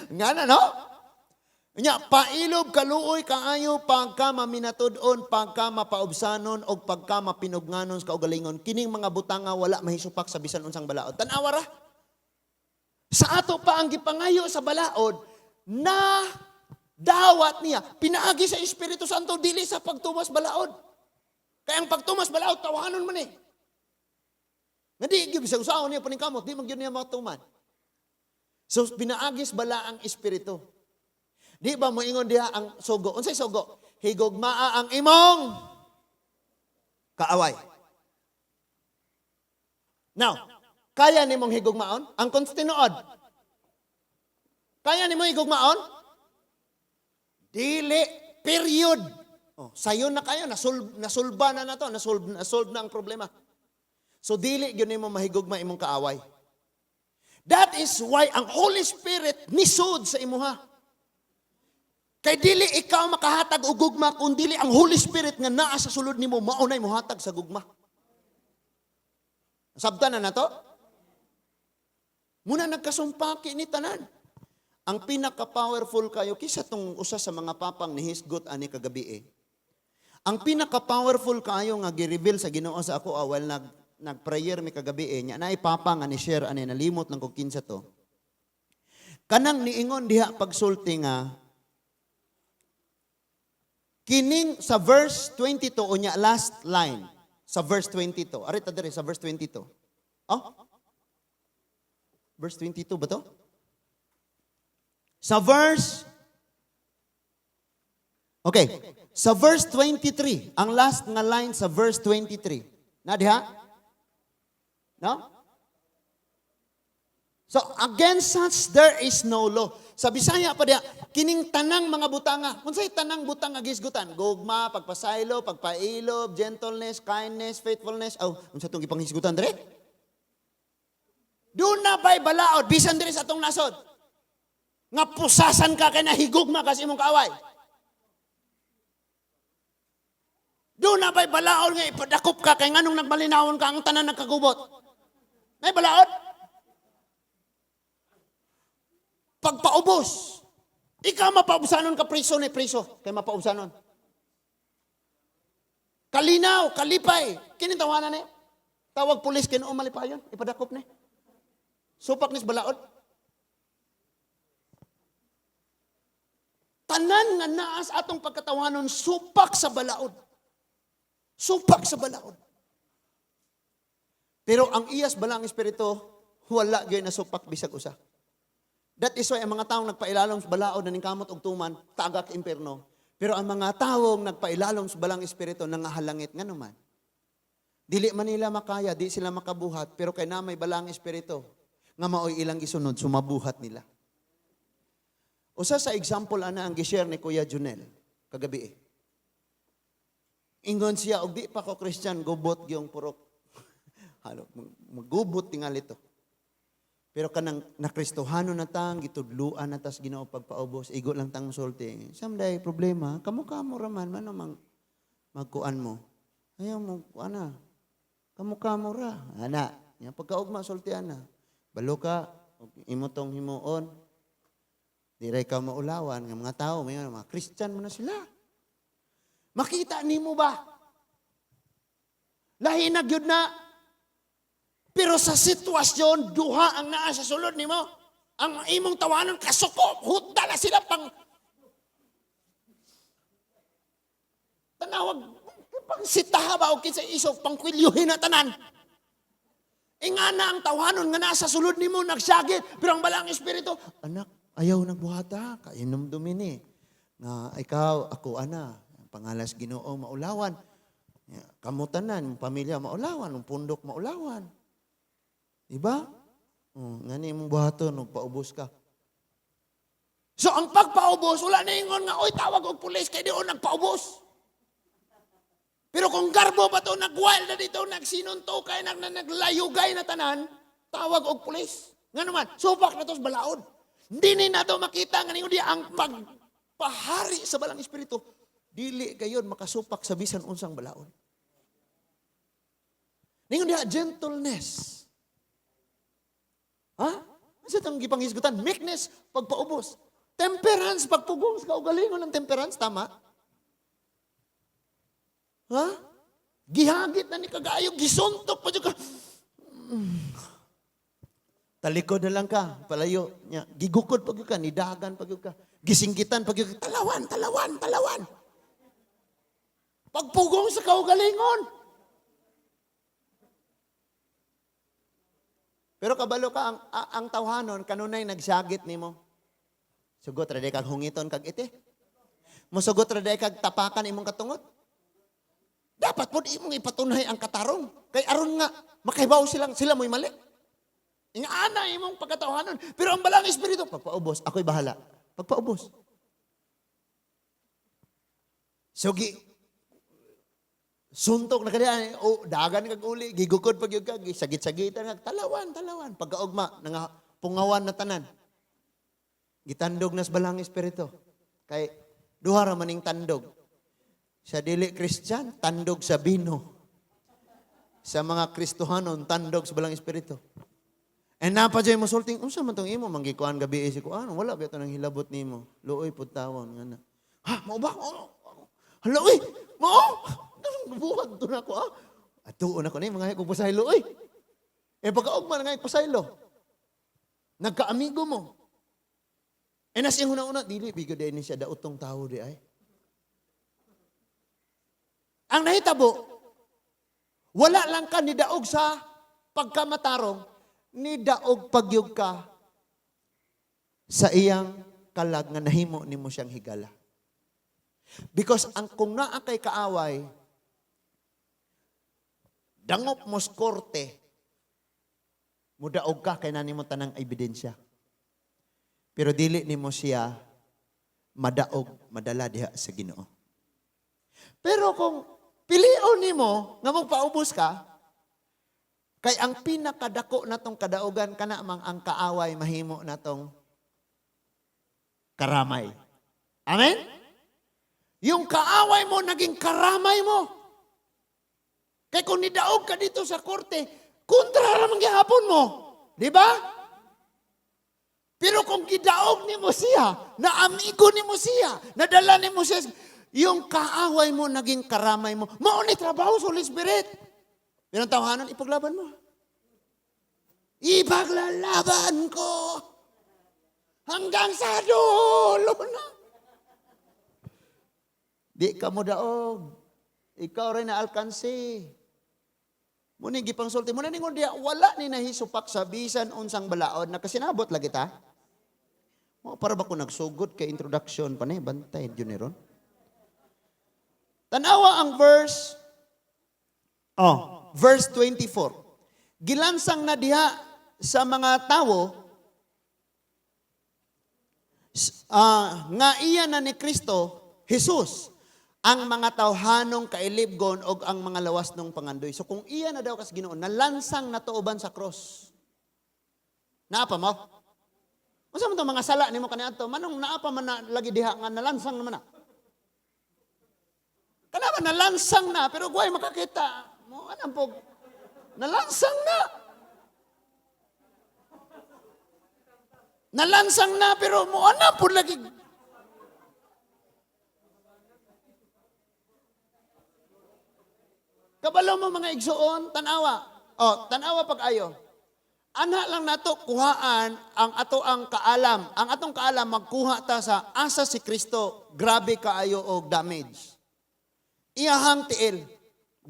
Nga na, no? Nya, pailob, kaluoy, kaayo, pagka maminatud-on, pagka mapaubsanon, o pagka mapinugnanon sa kaugalingon, kining mga butanga wala mahisupak sa bisan unsang balaod. Tanawa ra. Sa ato pa ang gipangayo sa balaod na dawat niya, pinaagi sa Espiritu Santo, dili sa pagtumas balaod. Kaya ang pagtumas balaod, tawanon man eh. Nga di, gyud sa usaon niya paningkamot, di man gyud niya matuman. So, pinaagis bala ang Espiritu. Di ba moingon diha ang sugo? Unsay sugo? Higugmaa ang imong kaaway. Now, kaya nimong higugmaon? Ang kontinuod. Kaya nimo higugmaon? Dili, period. Oh, sayon na kayo, nasulba na na to, nasolve na ang problema. So dili gyud nimo mahigugma imong kaaway. That is why ang Holy Spirit nisud sa imuha. Kay dili ikaw makahatag og gugma kung dili ang Holy Spirit nga naa sa sulod nimo maunay mohatag sa gugma. Sabtan na nato? Muna nagkasumpaki ni tanan. Ang pinaka-powerful kayo, kisa tong usa sa mga papang nihisgot ani kagabi eh. Ang pinaka-powerful kayo nga gi-reveal sa Ginoo sa ako while nag-prayer mi kagabi eh, nya naay papa nga ni share ani, nalimot lang kog kinsa to. Kanang niingon diha pagsulti nga kining sa verse 22, unya last line sa verse 22. Ari ta diri sa verse 22. Oh? Verse 22 ba to? Sa verse Okay. Sa verse 23, ang last nga line sa verse 23. Na diha? No? So, against such there is no law. Sa Bisaya pa diha, kining tanang mga butanga. Unsay tanang butang nga gisgutan? Gugma, pagpasaylo, pagpailob, gentleness, kindness, faithfulness. Oh, unsa tong gipanghisgutan dire? Duna ba'y balaod bisan diri sa atong nasod nga pusasan ka kay nahigugma ka sa imong kaaway? Duna ba'y balaod nga ipadakop ka kay nganong nagmalinawon ka ang tanan nagkagubot? Nay balaod? Pagpaubos. Ikaw mapaubsanon ka, priso ni priso. Kay mapaubsanon. Kalinaw, kalipay. Kini tawanan ni. Tawag pulis kinuo malipayon. Ipadakop ni. Supak nis balaod. Tanan nga naas atong pagkatawanon, supak sa balaod. Supak sa balaod. Pero ang iyas balaang espiritu, wala gyud nasupak bisag usa. That is why ang mga taong nagpailalom sa balaod na ningkamot og tuman, tagak impierno. Pero ang mga taong nagpailalom sa balaang espiritu, nangahalangit nga naman. Dili man nila makaya, di sila makabuhat, pero kay na may balaang espiritu, nga maoy ilang gisunod, sumabuhat nila. Usa sa example ana ang gishare ni Kuya Junel kagabi eh. Ingon siya, og di pa ko Christian, gubot gyung purok. Halo, magubot tingali to. Pero kanang nakristohano na tang, gitudluan na tas Ginoo pagpaubos, igo lang tang sulti. Samday problema, kamo-kamo raman, man mang magkuan mo. Ayaw mo, kuan na. Kamo-kamo ra. Ana, nya pagkaugma sulti ana. Balo ka, og imo tong himuon. Di ra ka maulawan nga mga tao, may mga Christian mo na sila. Makita nimo ba? Lahi na gyud na. Pero sa sitwasyon, duha ang naa sa sulod nimo. Ang imong tawanan kasuko, hutda na sila pang tanawag pang sitaha ba o kinsa isog pang kwilyuhin na tanan. Ingana ang tawanon nga nasa sulod nimo nagsagit, pero ang balaang espiritu, anak, ayaw nagbuhata, kainom ni. Nga ikaw, ako ana, ang pangalas Ginoo maulawan. Kamo tanan, pamilya maulawan, ang pundok maulawan. Diba? Oh, ngani imong buhaton og paubos ka. So ang pagpaubos, wala na ingon nga, oy, tawag og pulis kay dion nagpaubos. Pero kung garbo pa to, nagwild na dito, nagsinunto kay naglayugay na tanan, tawag og pulis. Nga naman, supak na to sa balaod. Hindi ni nato makita nga ningon di ang pagpahari sa balang espiritu, dili gayon makasupak sa bisan unsang balaod. Ningon diha, gentleness. Ha? Ano sa itong gipanghisgutan? Meekness, pagpaubos. Temperance, pagpugong sa kaugalingon ng temperance, tama? Ha? Gihagit na ni kagayo, gisuntok pa ka. Talikod na lang ka, palayo. Nya, gigukod pa ka, nidagan pa ka, gisinggitan pa ka, talawan, talawan, talawan. Pagpugong sa kaugalingon. Pero kabalo ka, ang tawhanon, kanunay nagsagit nimo. Sugot ra kag hungiton kag iti. Musugot ra kag tapakan imong katungot. Dapat pod imong ipatunay ang katarong. Kay aron nga, makahibaw silang, sila mo'y mali. Ingana imong pagkatawhanon. Pero ang balang espiritu, pagpaubos, ako'y bahala. Pagpaubos. So, suntok na kaniya, o dagan kag uli, gigukod pag yun ka, gisagit-sagitan kag talawan, talawan. Pagkaugma, nga pungawan na tanan. Gitandog nas balang espiritu. Kay duha ra maning tandog. Sa dili Christian, tandog sa bino. Sa mga Kristohanon, tandog sa balang espiritu. And napa jay mo sulting, unsa man tong imo manggikuan gabi si kuan, wala ba nang hilabot nimo. Luoy pud tawon nga na. Ha, mao ba? Oh, hala oy, mao. Buhat to na ko ah. Atuon ako ni mga kong pasaylo oy. Eh pagkaugma na nga pasaylo. Nagkaamigo mo. Eh nas iyang una-una, dili bigo din ni siya daotong tao di ay. Ang nahitabo, wala lang ka nidaog sa pagkamatarong, nidaog pagyug ka sa iyang kalag nga nahimo nimo siyang higala. Because ang kung naa kay kaaway, dangop mo sa korte, mudaog ka kay nani mo tanang ebidensya. Pero dili nimo siya madaog, madala diha sa Ginoo. Pero kung pilion nimo nga magpaubos ka, kay ang pinakadako natong kadaogan kana mang ang kaaway mahimo natong karamay. Amen? Yung kaaway mo naging karamay mo. Kay kung nidaog ka dito sa korte, kontra ra man gihapon mo. Di ba? Pero kung gidaog nimo siya, na amigo nimo siya, nadala nimo siya, yung kaaway mo naging karamay mo. Mao ni trabaho sa Holy Spirit. Pero ang tawanan, ipaglaban mo. Ipaglalaban ko hanggang sa dulo na. Di ka mo daog. Ikaw rin na alkansi. Muna gipangsulti mo na ningon diya, wala ni nahisupak sa bisan unsang balaod, nakasinabot lagi ta. Mo para ba ko nagsugod kay introduction pa ni bantay yun ni ron. Tanawa ang verse, oh, verse 24. Gilansang na diha sa mga tawo nga iya na ni Kristo Jesus ang mga tawhanong kailibgon og ang mga lawas ng pangandoy. So kung iya na daw kas Ginoo, nalansang na uban sa cross. Naa pa mo? Unsa man to mga sala nimo kaniadto? Manong naa pa man na lagi diha nga nalansang naman na. Kana ba nalansang na pero guway makakita. Mo anang pog nalansang na. Nalansang na pero mo ana pud lagi. Kabalo mo, mga igsuon, tanawa. Oh, tanawa pag-ayo. Ana lang nato kuhaan ang ato ang kaalam. Ang atong kaalam magkuha ta sa asa si Kristo, grabe kaayo og damage. Iyahang tiil,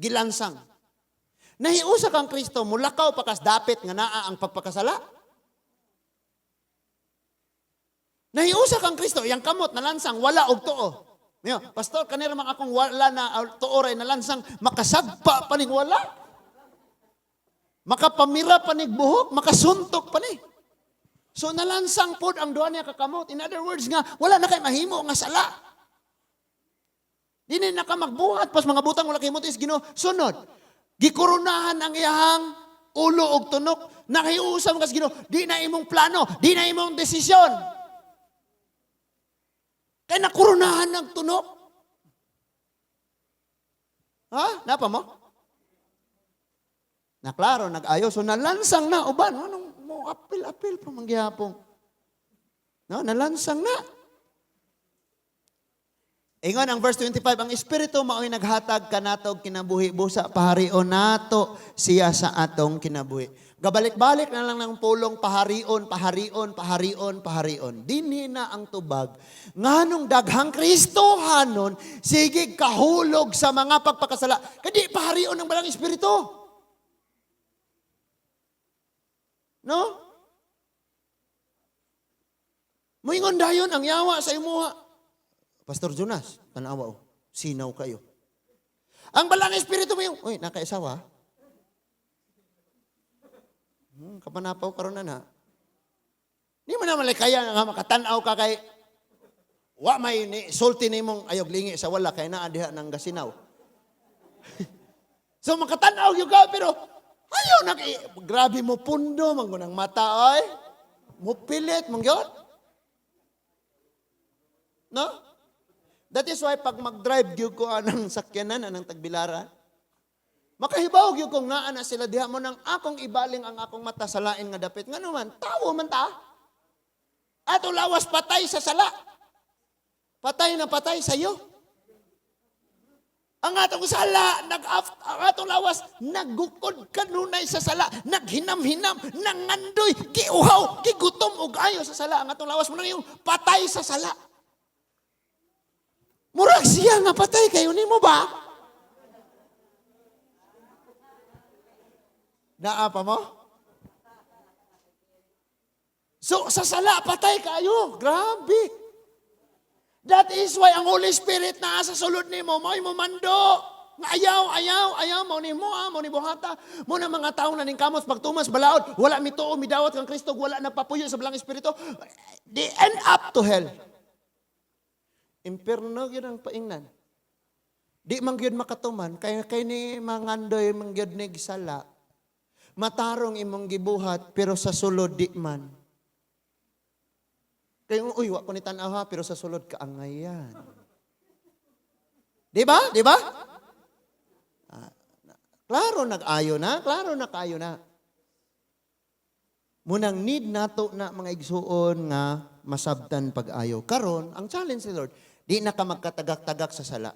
gilansang. Nahiusa kang Kristo, mulakaw pa kas dapit nga naa ang pagpakasala. Nahiusa kang Kristo, iyang kamot nalansang wala og tuo. Niyo, "Pastor, kanira man akong wala na tuo ray nalansang, makasagpa pa ning wala. Makapamira pa nig buhok, makasuntok pa ni." So nalansang pod ang duha niya kakamot. In other words nga, wala na kay mahimo nga sala. Di na ka magbuhat pas mga butang wala kay is Ginoo. Sunod, gikoronahan ang iyahang ulo og tunok. Nakiusap kas Ginoo, di na imong plano, di na imong desisyon. Kay nakoronahan ng tunok. Ha? Napa mo? Na klaro, nag-ayo. So nalansang na uban. Anong mo apil-apil pa manggihapon? No, nalansang na. Ingon ang verse 25, ang Espiritu mao'y naghatag kanato og kinabuhi busa paharion nato siya sa atong kinabuhi. Gabalik-balik na lang ng pulong paharion, paharion, paharion, paharion. Dinhi na ang tubag. Nganong daghang Kristohanon sige kahulog sa mga pagpakasala. Kadi paharion ng Balang Espiritu. No? Moingon dayon ang yawa sa imuha. "Pastor Jonas, tanawa oh, sinaw kayo." Ang Balang Espiritu mo yung, "Uy, nakaisawa. Kapanapaw karon na na." Di mo naman kaya nga makatanaw ka kay wa may ni, sulti nimong ayog lingi sa wala kay naa diha nang gasinaw. So makatanaw gyud ka pero ayaw na grabe mo pundo man ng mata ay. Mo pilit man gyud. No? That is why pag mag-drive gyud ko anang sakyanan anang tagbilaran, makahibaw gyud kong naa na sila diha mo nang akong ibaling ang akong mata sa lain nga dapit. Ngano man, tawo man ta. Ato lawas patay sa sala. Patay na patay sa iyo. Ang atong sala, ang atong lawas, nagukod kanunay sa sala, naghinam-hinam, nangandoy, giuhaw, gigutom og ayo sa sala. Ang atong lawas mo nang yung patay sa sala. Murag siya nga patay kayo nimo ba? Naa pa mo? So, sa sala, patay kayo. Grabe. That is why ang Holy Spirit naa sa sulod nimo, mao'y mo mando. Nga ayaw, ayaw, ayaw, mao ni mo, mao ni buhata. Mo na mga taong naningkamot, pagtumas, balaod, wala mituo, midawat kang Kristo, wala nagpapuyo sa Balang Espiritu, they end up to hell. Imperno gyud ang paingnan. Di man gyud makatuman, kay ni mangandoy man gyud ni sala. Matarong imong gibuhat, pero sa sulod di man. Kaya, "Uy, wa ko ni tan-aw ha," pero sa sulod kaangayan. Di ba? Di ba? Ah, klaro nag-ayo na, klaro na kaayo na. Munang need nato na, mga igsuon, nga masabtan pag-ayo. Karon, ang challenge ni Lord, di na ka magkatagak-tagak sa sala.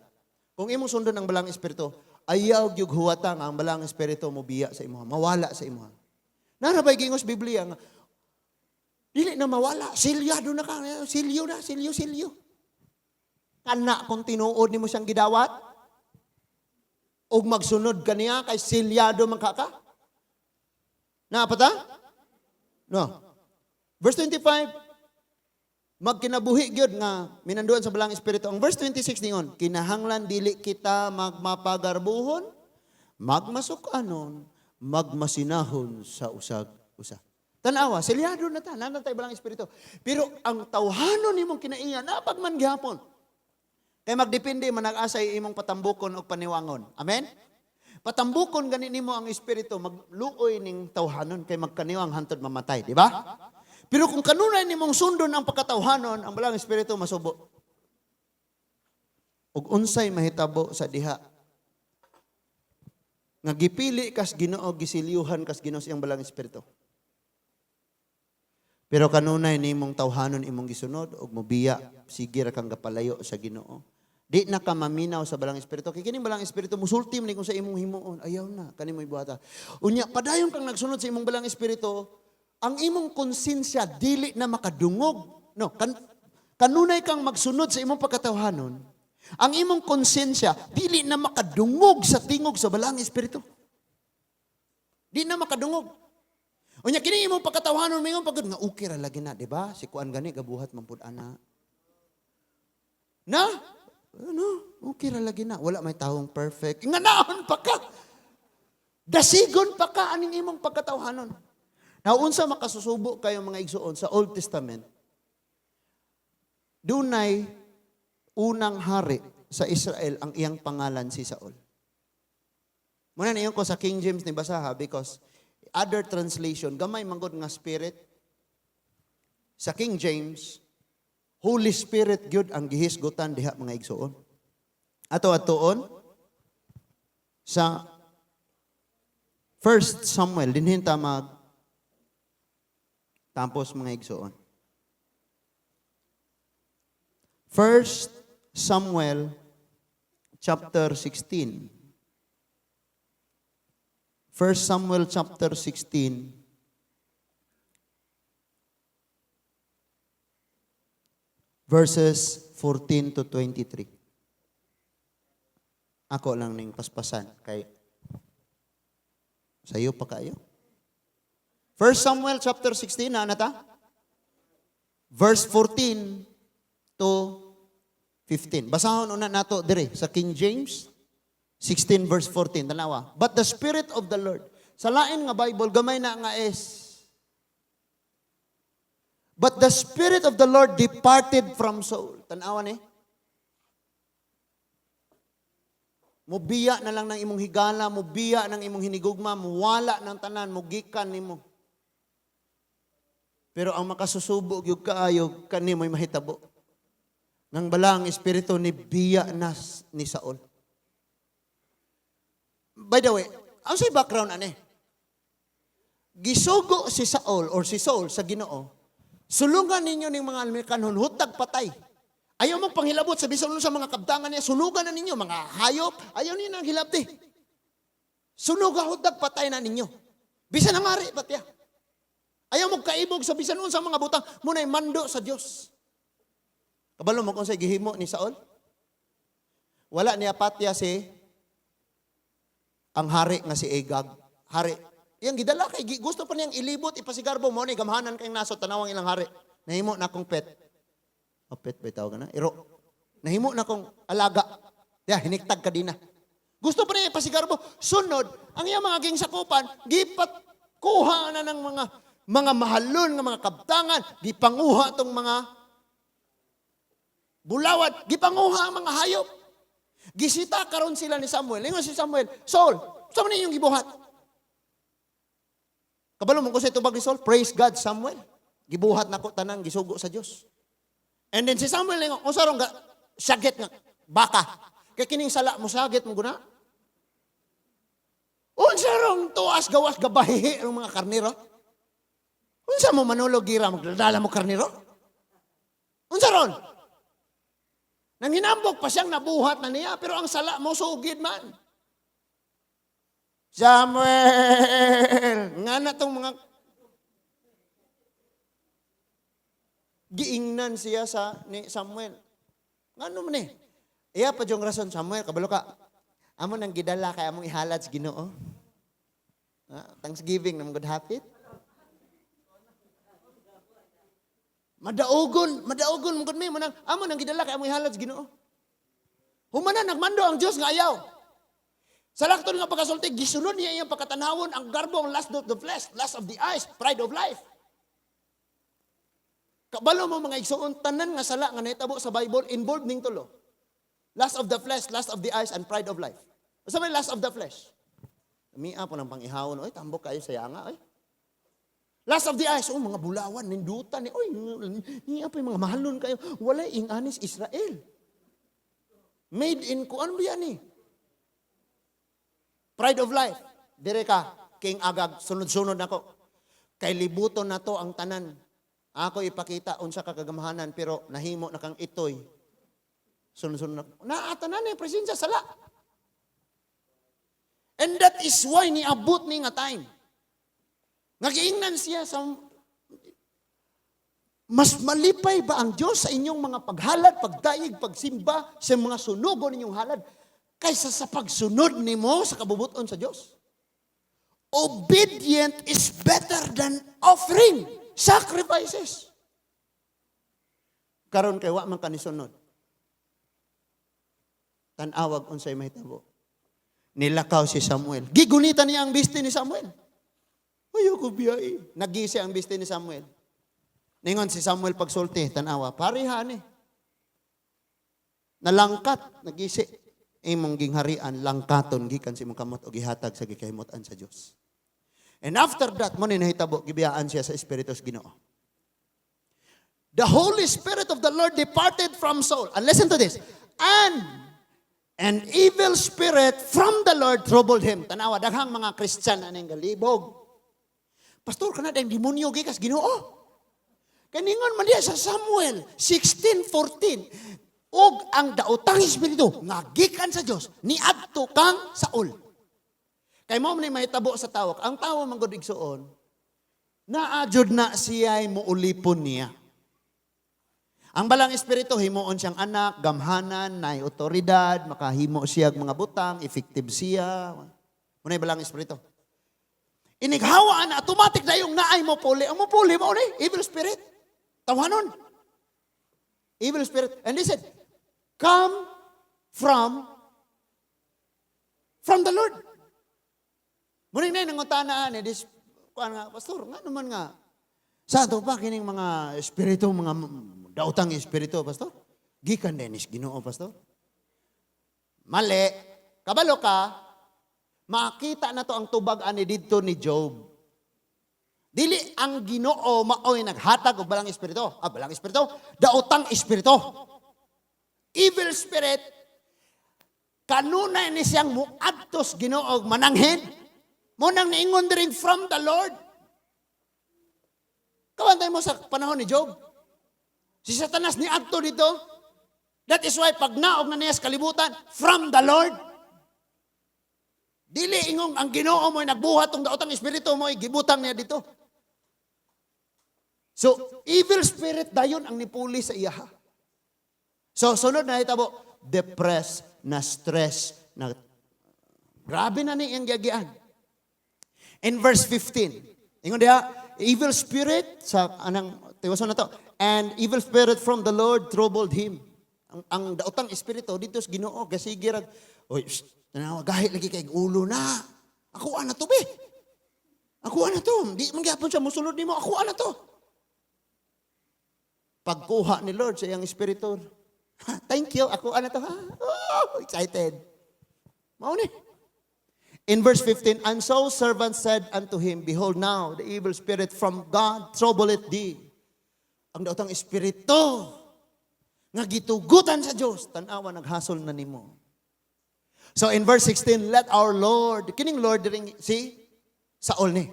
Kung imong sundon ang Balang Espiritu, ayaw gyud huwata nga ang Balang Espiritu mo biya sa imuha, mawala sa imuha. Narabay gingos Biblia nga dili na mawala, silyado na ka, silyo na, silyo, silyo. Kana kung tinuod nimo siyang gidawat, Ug magsunod kaniya kay silyado man ka ka? Naa pa ta? No. Verse 25, magkinabuhi gyud nga minanduan sa Balaang Espiritu. Ang verse 26 ningon, kinahanglan dili kita magmapagarbuhon, magmasukanon, magmasinahon sa usag usa. Tanawa, selyado na ta, naa na tay Balaang Espiritu. Pero ang tawhanon nimong kinaiya, naa pa man gihapon. Kay magdepende man asa imong patambukon o paniwangon. Amen? Patambukon gani nimo ang espiritu, magluoy ning tawhanon kay magkaniwang hantod mamatay, di ba? Pero kung kanunay nimong sundon ang pagkatawhanon, ang Balaang Espiritu masubo. Ug unsay mahitabo sa diha nga gipili kas Ginoo, gisilyuhan kas Ginoo sa iyang Balaang Espiritu? Pero kanunay nimong tawhanon imong gisunod ug mobiya, sige ra kang gapalayo sa Ginoo. Di na ka maminaw sa Balaang Espiritu. Kay kining Balaang Espiritu musulti man ni kung sa imong himuon. Ayaw na kani mo ibuhata. Unya padayon kang nagsunod sa imong Balaang Espiritu, ang imong konsensya dili na makadungog. No, kanunay kang magsunod sa imong pagkatawhanon, ang imong konsensya dili na makadungog sa tingog sa Balaang Espiritu. Di na makadungog. Unya kini imong pagkatawhanon mingon pagod nga okay ra lagi na, di ba? Si kuan gani gabuhat man pud ana. Na? Ano? Okay ra lagi na. Wala may tawong perfect. Nga naon pa ka. Dasigon pa ka aning imong pagkatawhanon. Now, unsa makasusubo kayo, mga igsuon, sa Old Testament, dunay unang hari sa Israel, ang iyang pangalan si Saul. Muna niyon ko sa King James ni basaha because other translation, gamay manggod nga spirit. Sa King James, Holy Spirit gyud ang gihisgutan diha, mga igsuon. Ato atuon sa 1 Samuel, dinhin ta mag tapos, mga igsuon. 1 Samuel chapter 16. 1 Samuel chapter 16 verses 14 to 23. Ako lang ning paspasan kay sayo pa kayo. 1 Samuel chapter 16 na ta? Verse 14 to 15. Basahon una nato dire sa King James 16 verse 14. Tanawa. But the Spirit of the Lord. Sa lain nga Bible, gamay na nga is. But the Spirit of the Lord departed from Saul. Tanawa ni. Mubiya na lang ng imong higala, mubiya ng imong hinigugma, muwala ng tanan, mugikan nimo. Pero ang makasusubo gyud kaayo kani mo'y mahitabo. Nang Balaang Espiritu ni biya na ni Saul. By the way, ang say background ani? Gisugo si Saul or si Saul sa Ginoo. Sulungan ninyo ning mga Amerikanon, hutag patay. Ayaw mong panghilabot sa bisan sa mga kabtangan niya, sunugan na ninyo, mga hayop, ayaw ninyo nang hilabti. Sunuga, hutag patay na ninyo. Bisan ang hari, batya. Ayaw mo kaibog sa bisan sa mga butang, muna'y mando sa Dios. Kabalo mo kung sa gihimo ni Saul? Wala niya patya si ang hari nga si Agag. Hari. Iyang gidala kay gusto pa niyang ilibot ipasigarbo mo ni gamhanan kay naso tanawang ilang hari. Nahimo na akong pet. O pet ba tawag na? Iro. Nahimo na akong alaga. Ya, hiniktag ka din na. Gusto pa niya ipasigarbo. Sunod, ang iyang mga ging sakupan, gipat kuha na ng mga mahalon nga mga kabtangan, gipanguha tong mga bulawad, gipanguha ang mga hayop. Gisita karon sila ni Samuel. Ingon si Samuel, "Saul, sa man inyong gibuhat?" Kabalo mo ko sa tubag ni Saul, "Praise God, Samuel. Gibuhat nako tanang gisugo sa Dios." And then si Samuel ningon, "Unsa rong sagit nga baka? Kay kining sala mo sagit mo guna. Unsa rong tuas gawas gabahihi ang mga karnero? Unsa mo manulog gira magdala mo karnero? Unsa ron?" Nang hinambok pa siyang nabuhat na niya, pero ang sala mo sugid man. "Samuel!" Nga na tong mga giingnan siya sa ni Samuel. Ngano man eh? Iya pa yung rason, "Samuel, kabalo ka. Amo nang gidala kay among ihalad sa Ginoo. Ah, Thanksgiving na good hapit. Madaugon, madaugon man gud mi mo nang amo nang gidala kay among ihalad sa Ginoo. Humana nagmando ang Dios nga ayaw. Sa lakton nga pagkasulti, gisunod niya iyang pagkatanawon ang garbo, ang lust of the flesh, lust of the eyes, pride of life. Kabalo mo, mga igsoon, tanan nga sala nga nahitabo sa Bible, involved ning tulo. Lust of the flesh, lust of the eyes, and pride of life. Unsa may lust of the flesh? Mia po ng pang-ihawon, oy, tambok kayo sa yanga, oy. Lust of the eyes, oh, mga bulawan, nindutan ni, oy, niya po yung mga mahalon kayo. Walay ing-anis Israel. Made in kuan ba yan eh? Pride of life. Dire ka, King Agag, sunod-sunod nako. Kay libuton na to ang tanan. Ako ipakita unsa ka kagamhanan, pero nahimo na kang itoy. Sunod-sunod na. Naa tanan eh, presensya sala. And that is why niabot ni nga time. Nga giingnan siya sa mas malipay ba ang Diyos sa inyong mga paghalad, pagdayeg, pagsimba, sa mga sunugon ninyong halad, kaysa sa pagsunod nimo sa kabubuton sa Diyos? Obedient is better than offering sacrifices. Karon kay wa man kanisunod. Tan-awag unsay mahitabo. Nilakaw si Samuel. Gigunitan niya ang biste ni Samuel. Ayoko biyai. Nagisi ang biste ni Samuel. Ningon si Samuel pagsulti, tanawa, pareha ni. Nalangkat, nagisi. Imong gingharian, langkaton gikan sa imong kamot o gihatag sa gikahimutan sa Dios. And after that, mo ni nahitabo, gibiyaan siya sa Espiritu sa Ginoo. The Holy Spirit of the Lord departed from Saul. And listen to this. And an evil spirit from the Lord troubled him. Tanawa, daghang mga Christian aning galibog. Pastor, kana dayong demonyo gikas Ginoo. Kaningon man diya sa Samuel 16:14, ug ang daotang espiritu nga gikan sa Dios niadto kang Saul. Kay mao man ni mahitabo sa tawo. Ang tawo man gud, igsuon, naa jud na siya'y muulipon niya. Ang balang espiritu, himuon siyang anak, gamhanan, naay otoridad, makahimo siya og mga butang, effective siya. Muna'y balang espiritu. Inighawaan na, automatic na yung naay mo puli. Ang mo puli mo ni, evil spirit. Tawanon. Evil spirit. And they said, come from the Lord. Muna na nangutana ni this kuan nga, "Pastor, nga naman nga sa ato pa kining mga espiritu, mga daotang espiritu, Pastor? Gikan din is Ginoo, Pastor." Mali. Kabalo ka, makita na to ang tubag ani didto ni Job. Dili ang Ginoo maoy naghatag og balang espiritu. Ah, balang espiritu, daotang espiritu. Evil spirit, kanunay ni siyang muadtos Ginoo og mananghid. Mo nang niingon diri from the Lord. Kabantay mo sa panahon ni Job. Si Satanas ni adto dito. That is why pag naog na niya sa kalibutan, from the Lord. Dili ingong ang Ginoo mo'y nagbuhat tong daotang espiritu mo'y gibutang niya dito. So, evil spirit dayon ang nipuli sa iyaha. So, sunod na hitabo, depressed, na stress, na grabe na ni iyang giagian. In verse 15, ingon diha, evil spirit sa anang tiwason na to, and evil spirit from the Lord troubled him. Ang daotang espiritu dito sa Ginoo gasige rag, oy, shh, tanawa, gahi lagi kay ulo na. Ako ana to be. Ako ana to. Di man gyapon siya musulod nimo, ako ana to. Pagkuha ni Lord sa iyang espiritu. "Thank you, ako ana to ha." Oh, excited. Mao ni. In verse 15, and so servant said unto him, "Behold now, the evil spirit from God troubleth thee." Ang daotang espiritu nga gitugutan sa Dios, tan-awa naghasol na nimo. So in verse 16, let our Lord, kining Lord diri si Saul ni.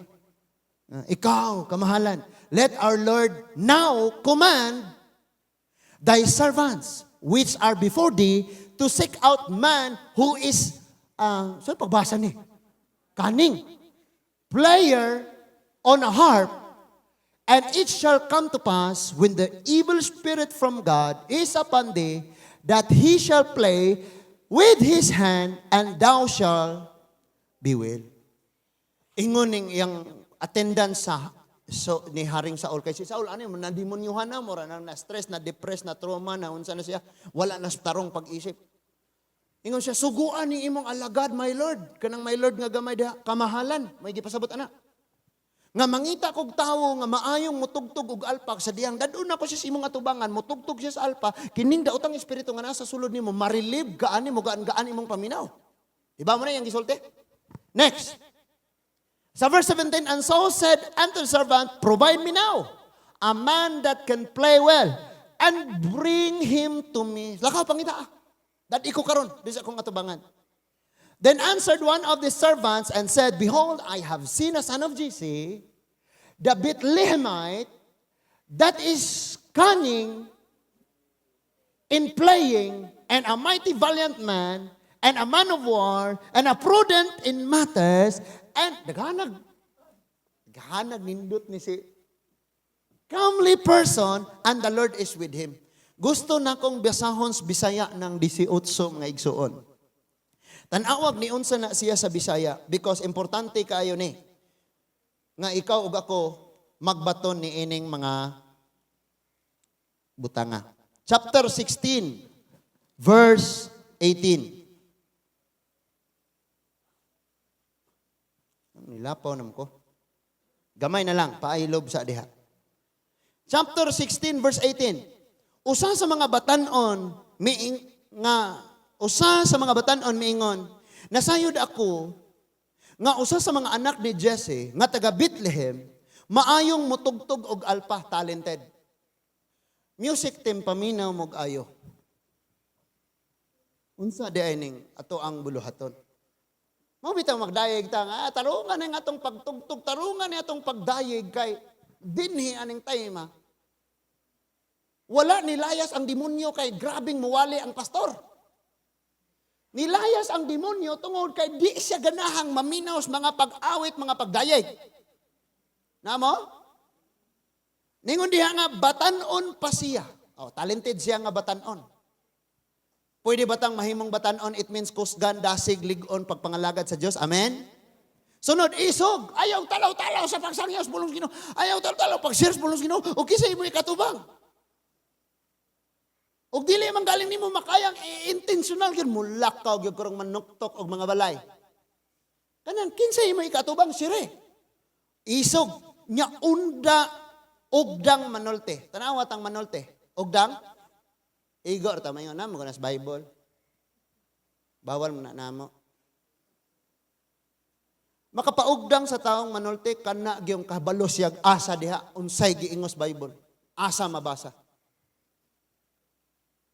Ah, ikaw, kamahalan, let our Lord now command thy servants, which are before thee, to seek out man who is, so pagbasa ni, cunning, player on a harp, and it shall come to pass when the evil spirit from God is upon thee, that he shall play with his hand, and thou shalt be well." Ingon ning iyang attendant sa so ni Haring Saul, kay si Saul ano na demonyuhan na, mura na na stress, na depress, na trauma na, unsa na siya, wala na tarong pag-isip. Ingon siya, "Suguan ni imong alagad, my lord," kanang "my lord" nga gamay diha, kamahalan, may gipasabot ana. "Nga mangita kog tawo nga maayong mutugtog og alpa sa diyang dadun ako siya sa imong atubangan, mutugtog siya sa alpa, kining daotang espiritu nga nasa sulod nimo ma-relieve gaan mo, gaan-gaan imong paminaw." Iba mo na yang gisulti. Next. Sa verse 17, "And Saul said unto the servant, 'Provide me now a man that can play well, and bring him to me.'" Lakaw pangita ah. Dad ko karon, di sa akong atubangan. "Then answered one of the servants and said, 'Behold, I have seen a son of Jesse, the Bethlehemite, that is cunning in playing, and a mighty valiant man, and a man of war, and a prudent in matters,'" and naghanag, naghanag nindot ni si "comely person, and the Lord is with him." Gusto na kong basahon sa Bisaya ng 18, mga igsuon. Tan-awag ni unsa na siya sa Bisaya because importante kaayo ni nga ikaw ug ako magbaton ni ining mga butanga. Chapter 16 verse 18. Nilapaw naman ko. Gamay na lang, paaylob sa diha. Chapter 16 verse 18. Usa sa mga batan-on miingon, "Nasayod ako nga usa sa mga anak ni Jesse nga taga Bethlehem maayong mutugtog og alpa," talented. Music team, paminaw mog ayo. Unsa di ay ning ato ang buluhaton? Mao bitaw magdayeg ta nga ah, tarungan ning atong pagtugtog, tarungan ni atong pagdayeg kay dinhi aning time ah. Wala nilayas ang demonyo kay grabing muwali ang pastor. Nilayas ang demonyo tungod kay di siya ganahang maminaw sa mga pag-awit, mga pagdayeg. Namo? Ningon diha nga batanon pa siya. Oh, talented siya nga batanon. Pwede ba tang mahimong batanon? It means kusgan, dasig, ligon, pagpangalagad sa Diyos. Amen? Sunod, isog. Ayaw talaw-talaw sa pagsangyaw sa pulong Ginoo. Ayaw talaw-talaw pag-share sa pulong Ginoo. O kinsa imo ikatubang. Og dili man galing nimo makayang intentional gyud mulakaw gyud karong manuktok og mga balay. Kanang kinsa imo ikatubang sire. Isog nya unda ugdang manolte. Tanawa tang manolte. Ugdang Igor ta mayon na mo sa Bible. Bawal mo na namo. Makapaugdang sa taong manolte kana gyung kabalo siyag asa diha unsay giingos Bible. Asa mabasa.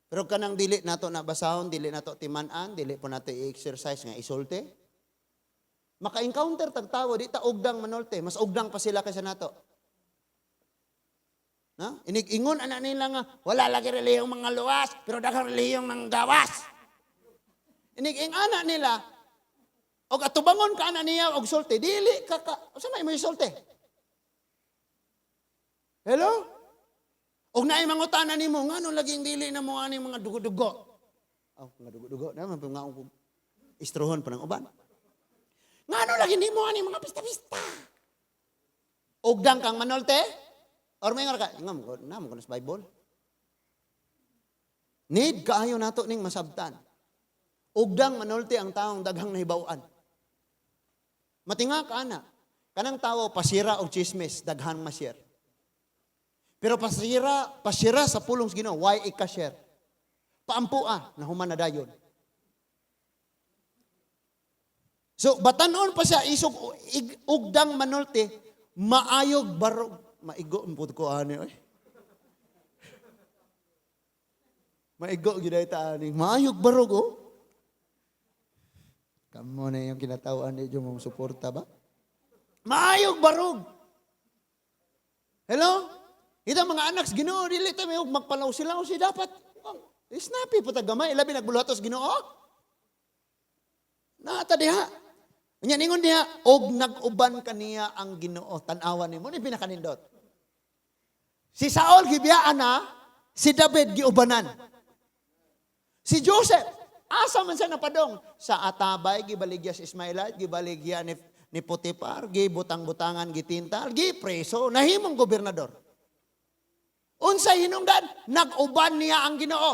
Pero kanang dili nato na basahon, dili nato timan-an, dili po nato i-exercise nga isulti. Maka-encounter tag tawo, di ta ugdang manolte, mas ugdang pa sila kaysa nato. Na? Inig-ingon ana nila nga wala lagi relihiyong mga luwas, pero daghang relihiyong nang gawas. Inig-ing ana nila og atubangon ka ana niya og sulti, dili ka ka unsa may mo isulti? Hello? Og naay mangutana nimo ngano laging dili na mo ani mga dugo-dugo? Oh, mga dugo-dugo na man nga og istrohon pa ng uban. Ngano lagi nimo ani mga pista-pista? Ugdang kang manolte? Or may nga ka, ngam ko, namo ko na sa Bible. Need kaayo nato ning masabtan. Ugdang manolte ang taong daghang nahibaw-an. Matinga ka ana. Kanang tawo pasira og chismis, daghang ma-share. Pero pasira, pasira sa pulong sa Ginoo, why ika-share? Paampua, nahuman na dayon. So, batanon pa siya, isog, ugdang manolte, maayog barog. Maigo, ang ko ani, oy. Maigo, gyud ta ani. Maayog barog, oh. Kamo na yung kinatawan ni mong suporta ba? Maayog barog. Hello? Ito mga anak, Ginoo, dili ta may magpalaw sila o si dapat. Snappy po ta gamay, labi nagbuluhatos Ginoo. Naata diha. Nya ningon diha, og nag-uban kaniya ang Ginoo. Tan-awan nimo ni pinakanindot. Si Saul gibiyaan na, si David giubanan. Si Joseph, Asa man siya napadong? Sa atabay, gibaligya sa Ismaelite, gibaligya ni Potifar, gibutang-butangan, gitintal, gipreso, nahimong gobernador. Unsay hinungdan? Nag-uban niya ang Ginoo.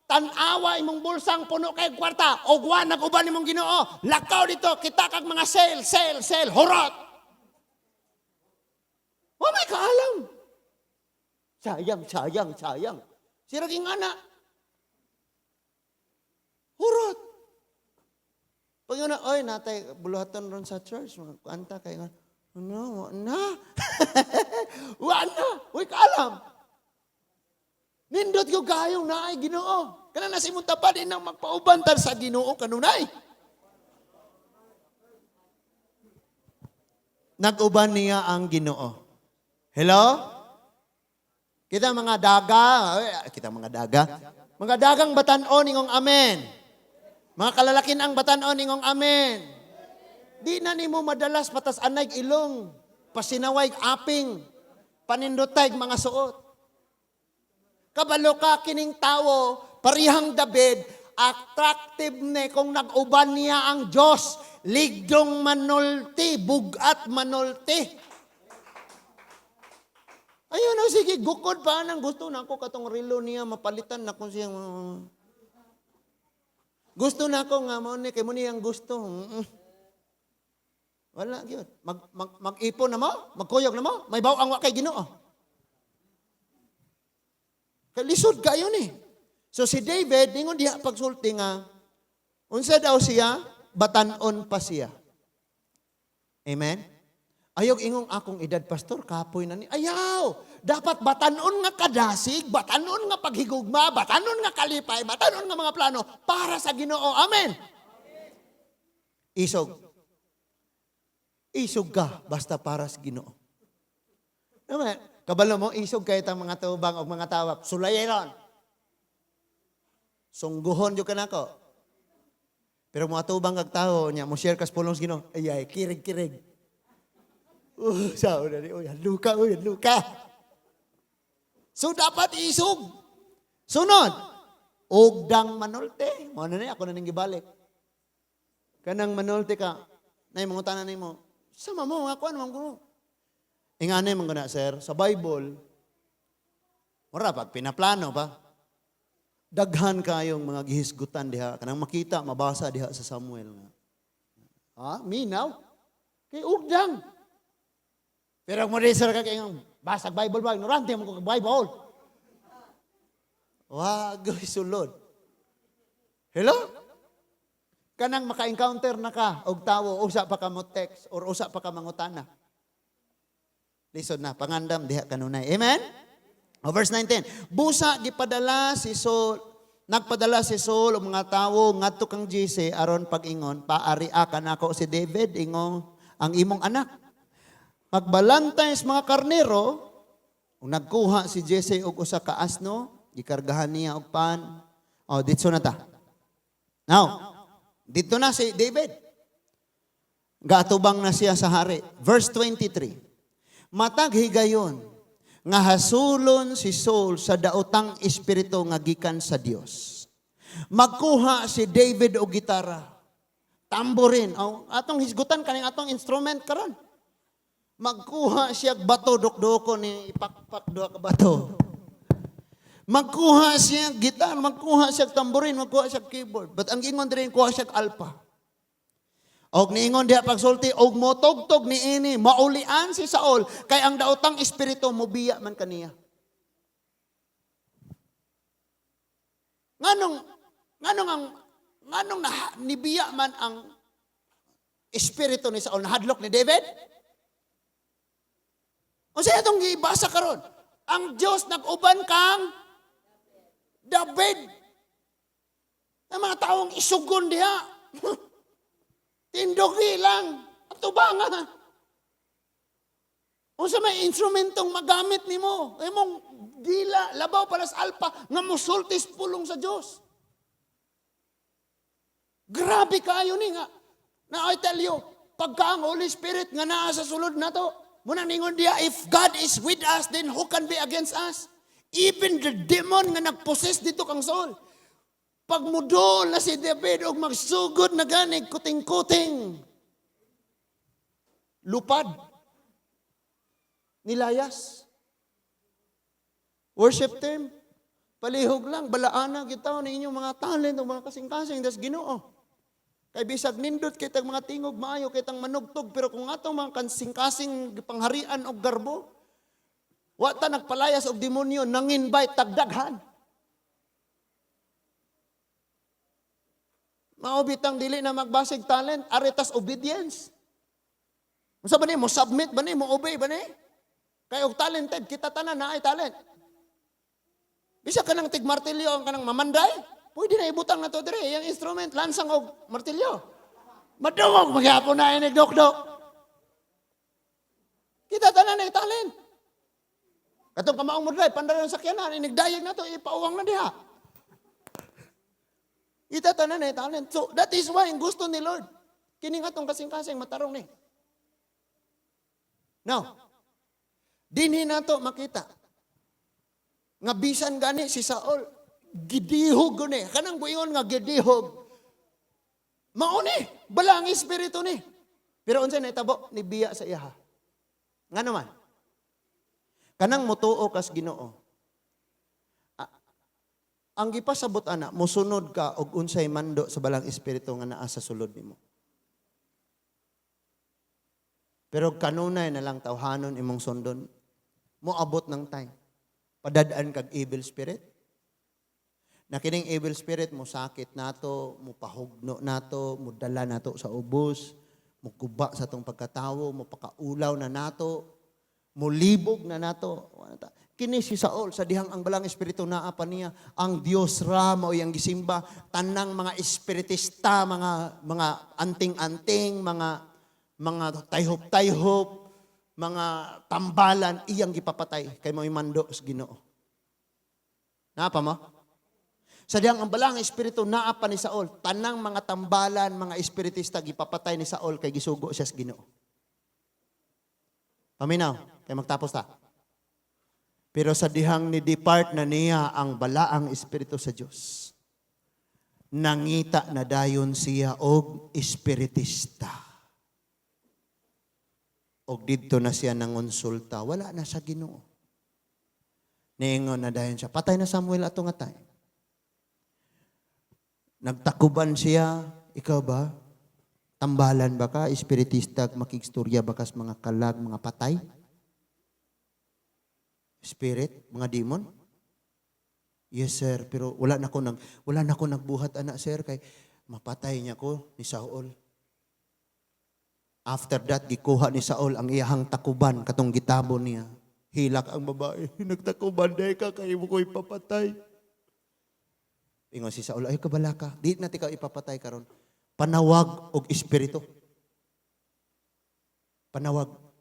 Tan-awa imong bulsang puno kay kwarta, og wa nag-uban imong Ginoo. Lakaw dito, kita kag mga sale, sale, sale, hurot. Wa may kaalam. Sayang, sayang, sayang. Sira ging anak. Hurot. Pag yun na, "Oy, natay, buluhaton ron sa church, mga kanta kay nga," ano, wa na. Wa na. Uy, kaalam. Nindot ko kayong naay Ginoo. Kana na si imong tapad inang magpauban tar sa Ginoo kanunay. Nag-uban niya ang Ginoo. Hello? Kita mga daga, ay, kita mga daga. Mga dagang batan-on ingong amen. Mga kalalakin ang batan-on ingong amen. Di na nimo madalas patas anay ilong, pasinaway aping, panindotay mga suot. Kabalo ka kining tawo, parihang David, attractive ne kung nag-uban niya ang Diyos. Ligdong manulti, bugat manulti. Ayun o, sige, gukod pa nang gusto na ako katong relo niya, mapalitan na kung siya. Gusto na ako nga mo ni kay mo niyang gusto. Wala gyud. Mag-ipon na mo, magkuyog na mo, may baw ang wa kay Ginoo. Kay lisod kayo ni. So si David ningon diha pagsulti nga unsa daw siya, batan-on pa siya. Amen. Ayog ingong akong edad, pastor, kapoy na ni. Ayaw! Dapat batanon nga kadasig, batanon nga paghigugma, batanon nga kalipay, batanon nga mga plano para sa Ginoo. Amen. Isog. Isog ka basta para sa Ginoo. Amen. Kabalo mo, isog kay tang mga tubang o mga tawap. Sulayeron. Sungguhon jud ka nako. Pero mga tubang kag tawo nya mo share kas pulong sa Ginoo. Ay ay kirig-kirig. Sao na ni, uy, luka, uy, luka. So dapat isog. Sunod, ugdang manulte. Mo na ni ako na ning gibalik. Kanang manulte ka, nay mangutana nimo. Sama mo ako ano man kuno. Ingani man guna, sir, sa Bible. Mura pag pinaplano pa. Daghan kayong mga gihisgutan diha kanang makita mabasa diha sa Samuel nga. Ha, minaw. Kay ugdang. Pero mo rin sir ka kay basag Bible ba ignorante mo kag Bible. Wag sulod. Hello? Kanang maka-encounter na ka og tawo usa pa ka mo text or usa pa ka mangutana. Lisod na pangandam diha kanunay. Amen? O, verse 19. Busa gipadala si Saul, nagpadala si Saul og mga tawo ngadto kang Jesse aron pag-ingon, "Paaria kanako si David ingong ang imong anak. Magbalantay sa mga karnero." Ug nagkuha si Jesse og usa ka asno, gikargahan niya og pan. O, dito na ta. Now, dito na si David. Gaatubang na siya sa hari. Verse 23. Matag higayon nga hasulon si Saul sa daotang espiritu nga gikan sa Dios, magkuha si David og gitara, tamborin. O, atong hisgutan kaning atong instrument karon. Magkuha siya og bato, dukdoko ni ipakpak duha ka bato. Magkuha siya gitar, magkuha siya tamborin, magkuha siya keyboard. But ang ingon diri, kuha siya alpa. Og niingon diha pagsulti og motugtog niini, maulian si Saul kay ang daotang espiritu mobiya man kaniya. Nganong na, nibiya man ang espiritu ni Saul nahadlok ni David? Unsa atong gibasa karon? Ang Dios nag-uban kang David. Ang mga taong isugon diha. Tindugi lang. Ato ba nga? Unsa may instrumentong magamit nimo? Imong dila, labaw para sa alpa, nga musultis pulong sa Dios. Grabe kayo ni nga. Na I tell you, pagka ang Holy Spirit nga naa sa sulod nato, muna ningon diya, if God is with us, then who can be against us? Even the demon nga nagpossess dito kang Saul. Pag mudol na si David og magsugod na gani kuting-kuting. Lupad. Nilayas. Worship team, palihog lang, balaana kita ni inyong mga talent o mga kasing-kasing das Ginoo. Kay bisag nindot kitang mga tingog, maayo kitang manugtog, pero kung atong mga kasing-kasing gipangharian og garbo, wa ta nagpalayas og demonyo, nang-invite tagdaghan. Mao bitang dili na magbasig talent, aretas obedience. Unsa ba ni mo submit ba ni mo obey ba ni? Kay og talented kita tanan naay talent. Bisa ka nang tig martilyo ang kanang mamanday, pwede na ibutang na to dire yang instrument lansang og martilyo. Madungog magyapon na inig dok. Kita tanan naay talent. Katong kamaong mo drive, pandayon sa sakyanan, inig dayag na to, ipauwang na diha. Kita tanan naay talent. So that is why ang gusto ni Lord, kini nga tong kasing-kasing matarong ni. Now, dinhi nato makita nga bisan gani si Saul gidihog gani, kanang buingon nga gidihog. Mao ni, bala ang espiritu ni. Pero unsay nahitabo ni biya sa iyaha? Ngano man? Kanang motuo kas Ginoo. Ang gipasabot ana, mosunod ka og unsay mando sa balang espiritu nga naa sa sulod nimo. Pero kanunay na lang tawhanon imong sundon, moabot ng time. Padadaan kag evil spirit. Na kining evil spirit mo sakit nato, mo pahugno nato, mo dala nato sa ubos, mo guba sa atong pagkatawo, mo pakaulaw na nato, mo libog na nato. Kini si Saul sa dihang ang balang espiritu naa pa niya, ang Dios ra mao iyang gisimba, tanang mga espiritista, mga anting-anting, mga tayhop-tayhop, mga tambalan iyang gipapatay kay mao'y mando sa Ginoo. Naa pa mo? Sa dihang ang balang espiritu naa pa ni Saul, tanang mga tambalan, mga espiritista gipapatay ni Saul kay gisugo siya sa Ginoo. Paminaw, kay magtapos ta. Pero sa dihang ni depart na niya ang balaang espiritu sa Dios, nangita na dayon siya og espiritista. Og didto na siya nangonsulta, wala na sa Ginoo. Niingon na dayon siya, patay na Samuel ato nga time. Nagtakuban siya, ikaw ba? Tambalan ba ka? Espiritista, makigstorya ba kas mga kalag, mga patay? Spirit, mga demon? Yes, sir, pero wala na ko nagbuhat ana, sir, kay mapatay niya ko ni Saul. After that, gikuha ni Saul ang iyahang takuban katong gitabon niya. Hilak ang babae, nagtakuban day ka kay mo ko ipapatay. Ingon si Saul, ay kabala ka, di na ikaw ipapatay karon. Panawag og espiritu. Panawag.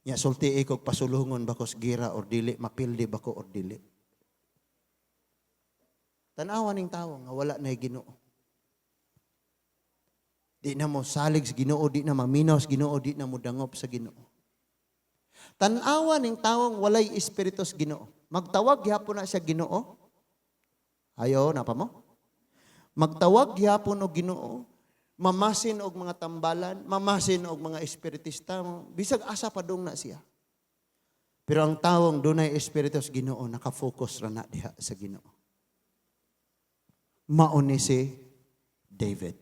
Nya sulti kog pasulungon ba kos gira or dili, mapildi ba ko or dili. Tanawa ning tawo nga wala na Ginoo. Di na mo salig sa Ginoo, di na maminaw sa Ginoo, di na mo dangop sa Ginoo. Tanawa ning tawong walay espiritu sa Ginoo. Magtawag gihapon na siya Ginoo. Ayo, napa mo? Magtawag gihapon og Ginoo, mamasin og mga tambalan, mamasin og mga espiritista, bisag asa pa dong na siya. Pero ang tawong dunay espiritu sa Ginoo, naka-focus ra na diha sa Ginoo. Mao ni si David.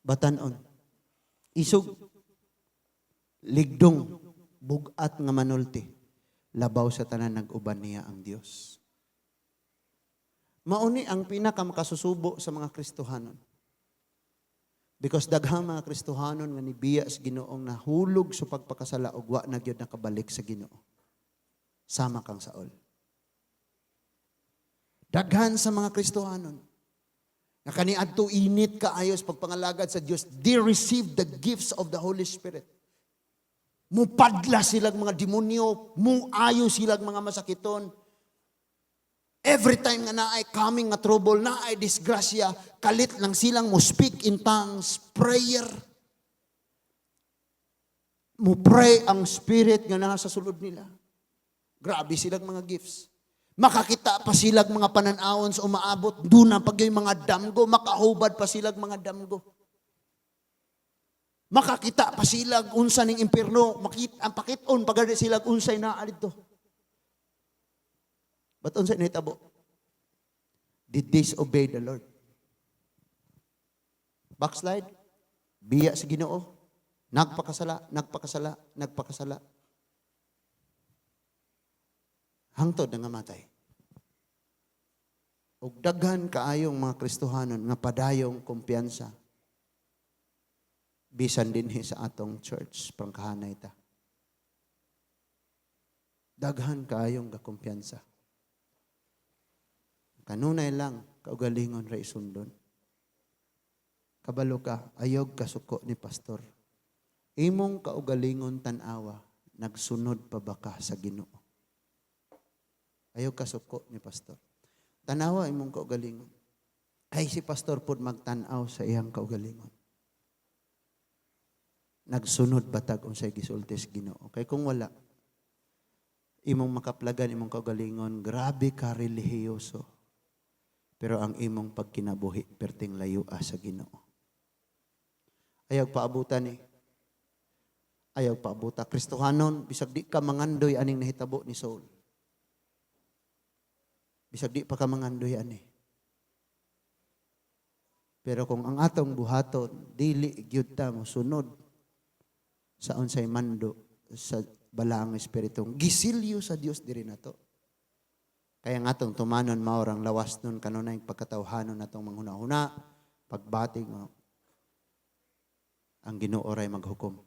Batanon. Isog, ligdong, bugat nga manulti. Labaw sa tanan nag-uban niya ang Dios. Mao ni ang pinakamakasusubo sa mga Kristohanon. Because daghang mga Kristohanon nga nibiya sa Ginoong nahulog sa pagpakasala ug wa na gyud nakabalik sa Ginoo. Sama kang Saul. Daghan sa mga Kristohanon nga kaniadto init kaayo sa pagpangalagad sa Dios, they received the gifts of the Holy Spirit. Mupadla silang mga demonyo, muayo silang mga masakiton. Every time nga naay coming nga trouble, naay disgrasya, kalit lang silang mo speak in tongues, prayer. Mo pray ang spirit nga naa sa sulod nila. Grabe silang mga gifts. Makakita pa silag mga pananawon sa umaabot, duna pa gyud mga damgo, makahubad pa silag mga damgo. Makakita pa silag unsa ning impierno, makita ang pakiton pa gani silag unsay naa didto. But unsay nahitabo? They disobey the Lord. Backslide, biya sa Ginoo, nagpakasala, nagpakasala, nagpakasala. Hangtod na nga matay. Og daghan kaayong mga Kristohanon nga padayong kumpiyansa bisan dinhi sa atong church, prangkahanay ta. Daghan kaayong gakumpiyansa. Kanunay lang kaugalingon ra isundon. Kabalo ka, ayog kasuko ni pastor. Imong kaugalingon tan-awa, nagsunod pa ba ka sa Ginoo? Ayaw kasuko ni pastor. Tanawa imong kaugalingon. Kay si pastor pod magtan-aw sa iyang kaugalingon. Nagsunod ba tag unsay gisulti sa Ginoo? Kay kung wala, imong makaplagan imong kaugalingon, grabe ka relihiyoso. Pero ang imong pagkinabuhi perting layo sa Ginoo. Ayaw paabutan eh. Ayaw paabuta. Kristohanon, bisag di ka mangandoy aning nahitabo ni Saul. Bisag di pa ka mangandoy ani. Pero kung ang atong buhaton, dili gyud ta mosunod sa unsay mando sa balaang espiritu. Gisilyo sa Dios diri nato. Kaya nga atong tumanon mao rang lawas nun kanunay pagkatawhanon natong manghuna-huna, pagbating ang Ginoo ray maghukom.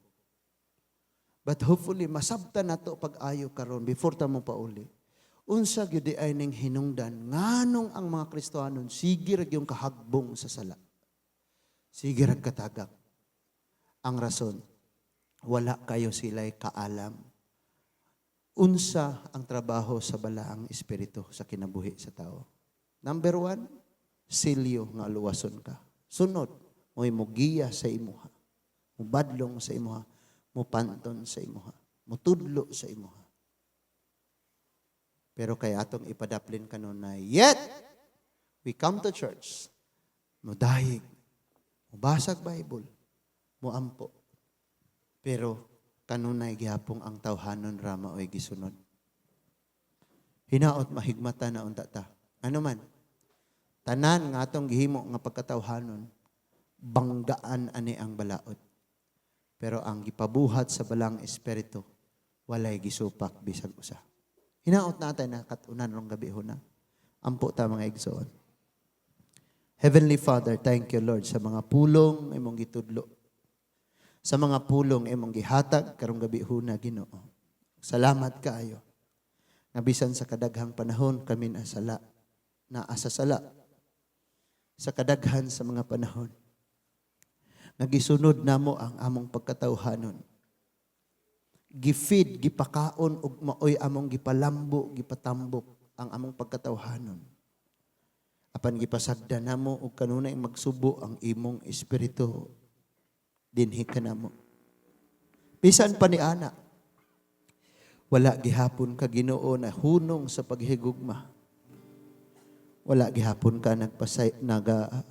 But hopefully masabtan nato pag-ayo karon before ta mo pauli. Unsa gyud ay ning hinungdan nganong ang mga Kristohanon sige ra gyud kahagbong sa sala? Sige ra katagak. Ang rason, wala kayo sila'y kaalam. Unsa ang trabaho sa balaang espiritu sa kinabuhi sa tao? Number one, silyo nga luwason ka. Sunod, mo'y mugiya sa imuha. Mubadlong sa imuha. Mupanton sa imuha. Mutudlo sa imuha. Pero kay atong ipadaplin kanunay, yet, we come to church, mudayig, mubasag Bible, muampo. Pero kanunay gihapong ang tawhanon ra maoy gisunod. Hinaot mahigmata na unta ta. Ano man? Tanan nga atong gihimo nga pagkatawhanon, banggaan ani ang balaod. Pero ang gipabuhat sa balang espiritu, walay gisupak bisag usa. Hinaot natin na katunan rong gabi huna. Ampo ta, mga igsoon. Heavenly Father, thank you, Lord, sa mga pulong imong gitudlo. Sa mga pulong imong gihatag karong gabi huna, Ginoo. Salamat kaayo. Nga bisan sa kadaghang panahon kami nasala, naa sa sala. Sa kadaghan sa mga panahon, nagisunod namo ang among pagkatawhanon. Gifeed, gipakaon og maoy among gipalambo, gipatambok ang among pagkatawhanon. Apan gipasagda namo og kanunay magsubo ang imong espiritu dinhi kanamo. Bisan pa ni ana, wala gihapon ka, Ginoo, na hunong sa paghigugma. Wala gihapon ka nagpasay naga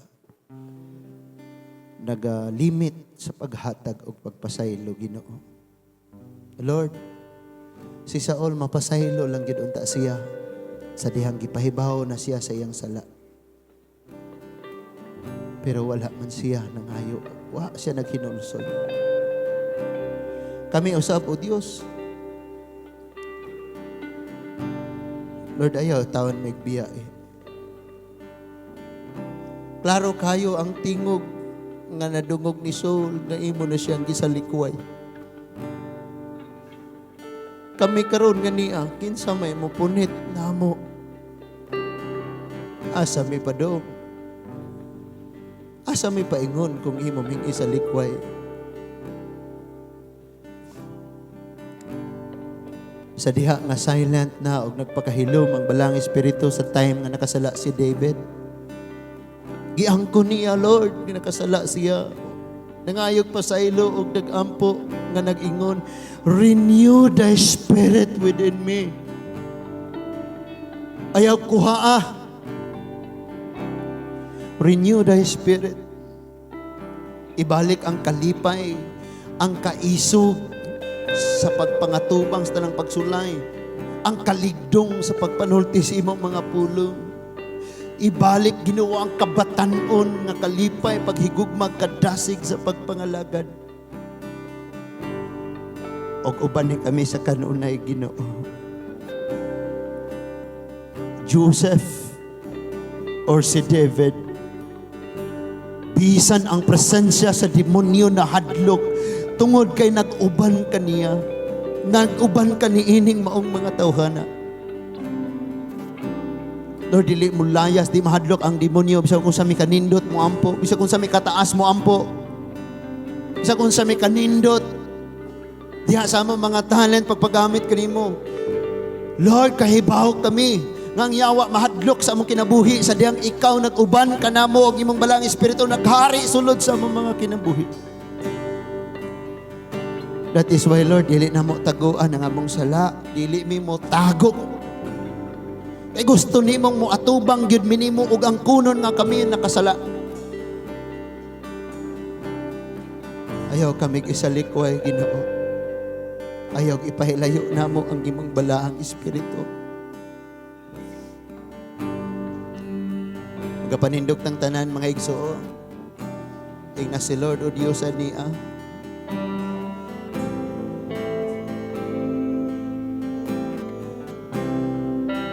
limit sa paghatag og pagpasaylo, Ginoo. Lord, si Saul mapasaylo lang gid unta siya sa dihang gipahibaw na siya sa iyang sala. Pero wala man siya nangayo. Wa siya naghinulsol. Kami usab, O Dios. Lord, ayaw taon may biya eh. Klaro kayo ang tingog nga nadungog ni Saul nga imo na siyang gisalikway. Kami karon nga niya, kinsa may mopunit namo? Asa mi padong? Asa mi paingon kung imo ming isalikway? Sa diha nga silent na og nagpakahilom ang balang espiritu sa time nga nakasala si David. Giangkon niya, Lord, nga nakasala siya. Nangayog pa sa ilo og nagampo nga nag-ingon, "Renew thy spirit within me." Ayaw kuhaa. Renew thy spirit. Ibalik ang kalipay, ang kaisog sa pagpangatubang sa tanang pagsulay, ang kaligdong sa pagpanulti sa imong mga pulong. Ibalik, Ginoo, ang kabatanon nga kalipay, paghigugma, kadasig sa pagpangalagad. Og uban ni kami sa kanunay, Ginoo. Joseph or si David, bisan ang presensya sa demonyo na hadlok tungod kay nag-uban kaniya, nag-uban ka niining maong mga tawhana. Lord, dili mo layas, di mahadlok ang demonyo bisan kung unsa mi kanindot mo ampo, bisan kung unsa mi kataas mo ampo, bisan kung unsa mi kanindot diha sa among mga talent pagpagamit kanimo. Lord, kahibaw kami nga ang yawa mahadlok sa among kinabuhi sa diyang ikaw nag-uban kanamo og imong Balaang Espiritu naghari sulod sa among mga kinabuhi. That is why, Lord, dili na mo taguan ang among sala, dili mi mo tago. Kay gusto nimong mo atubang gyud mi nimo ug ang kunon nga kami nakasala. Ayaw kami isalikway, Ginoo. Ayaw ipahilayo namo ang imong Balaang Espiritu. Magapanindog tang tanan, mga igsoon. Ingna si Lord o Diyos niya.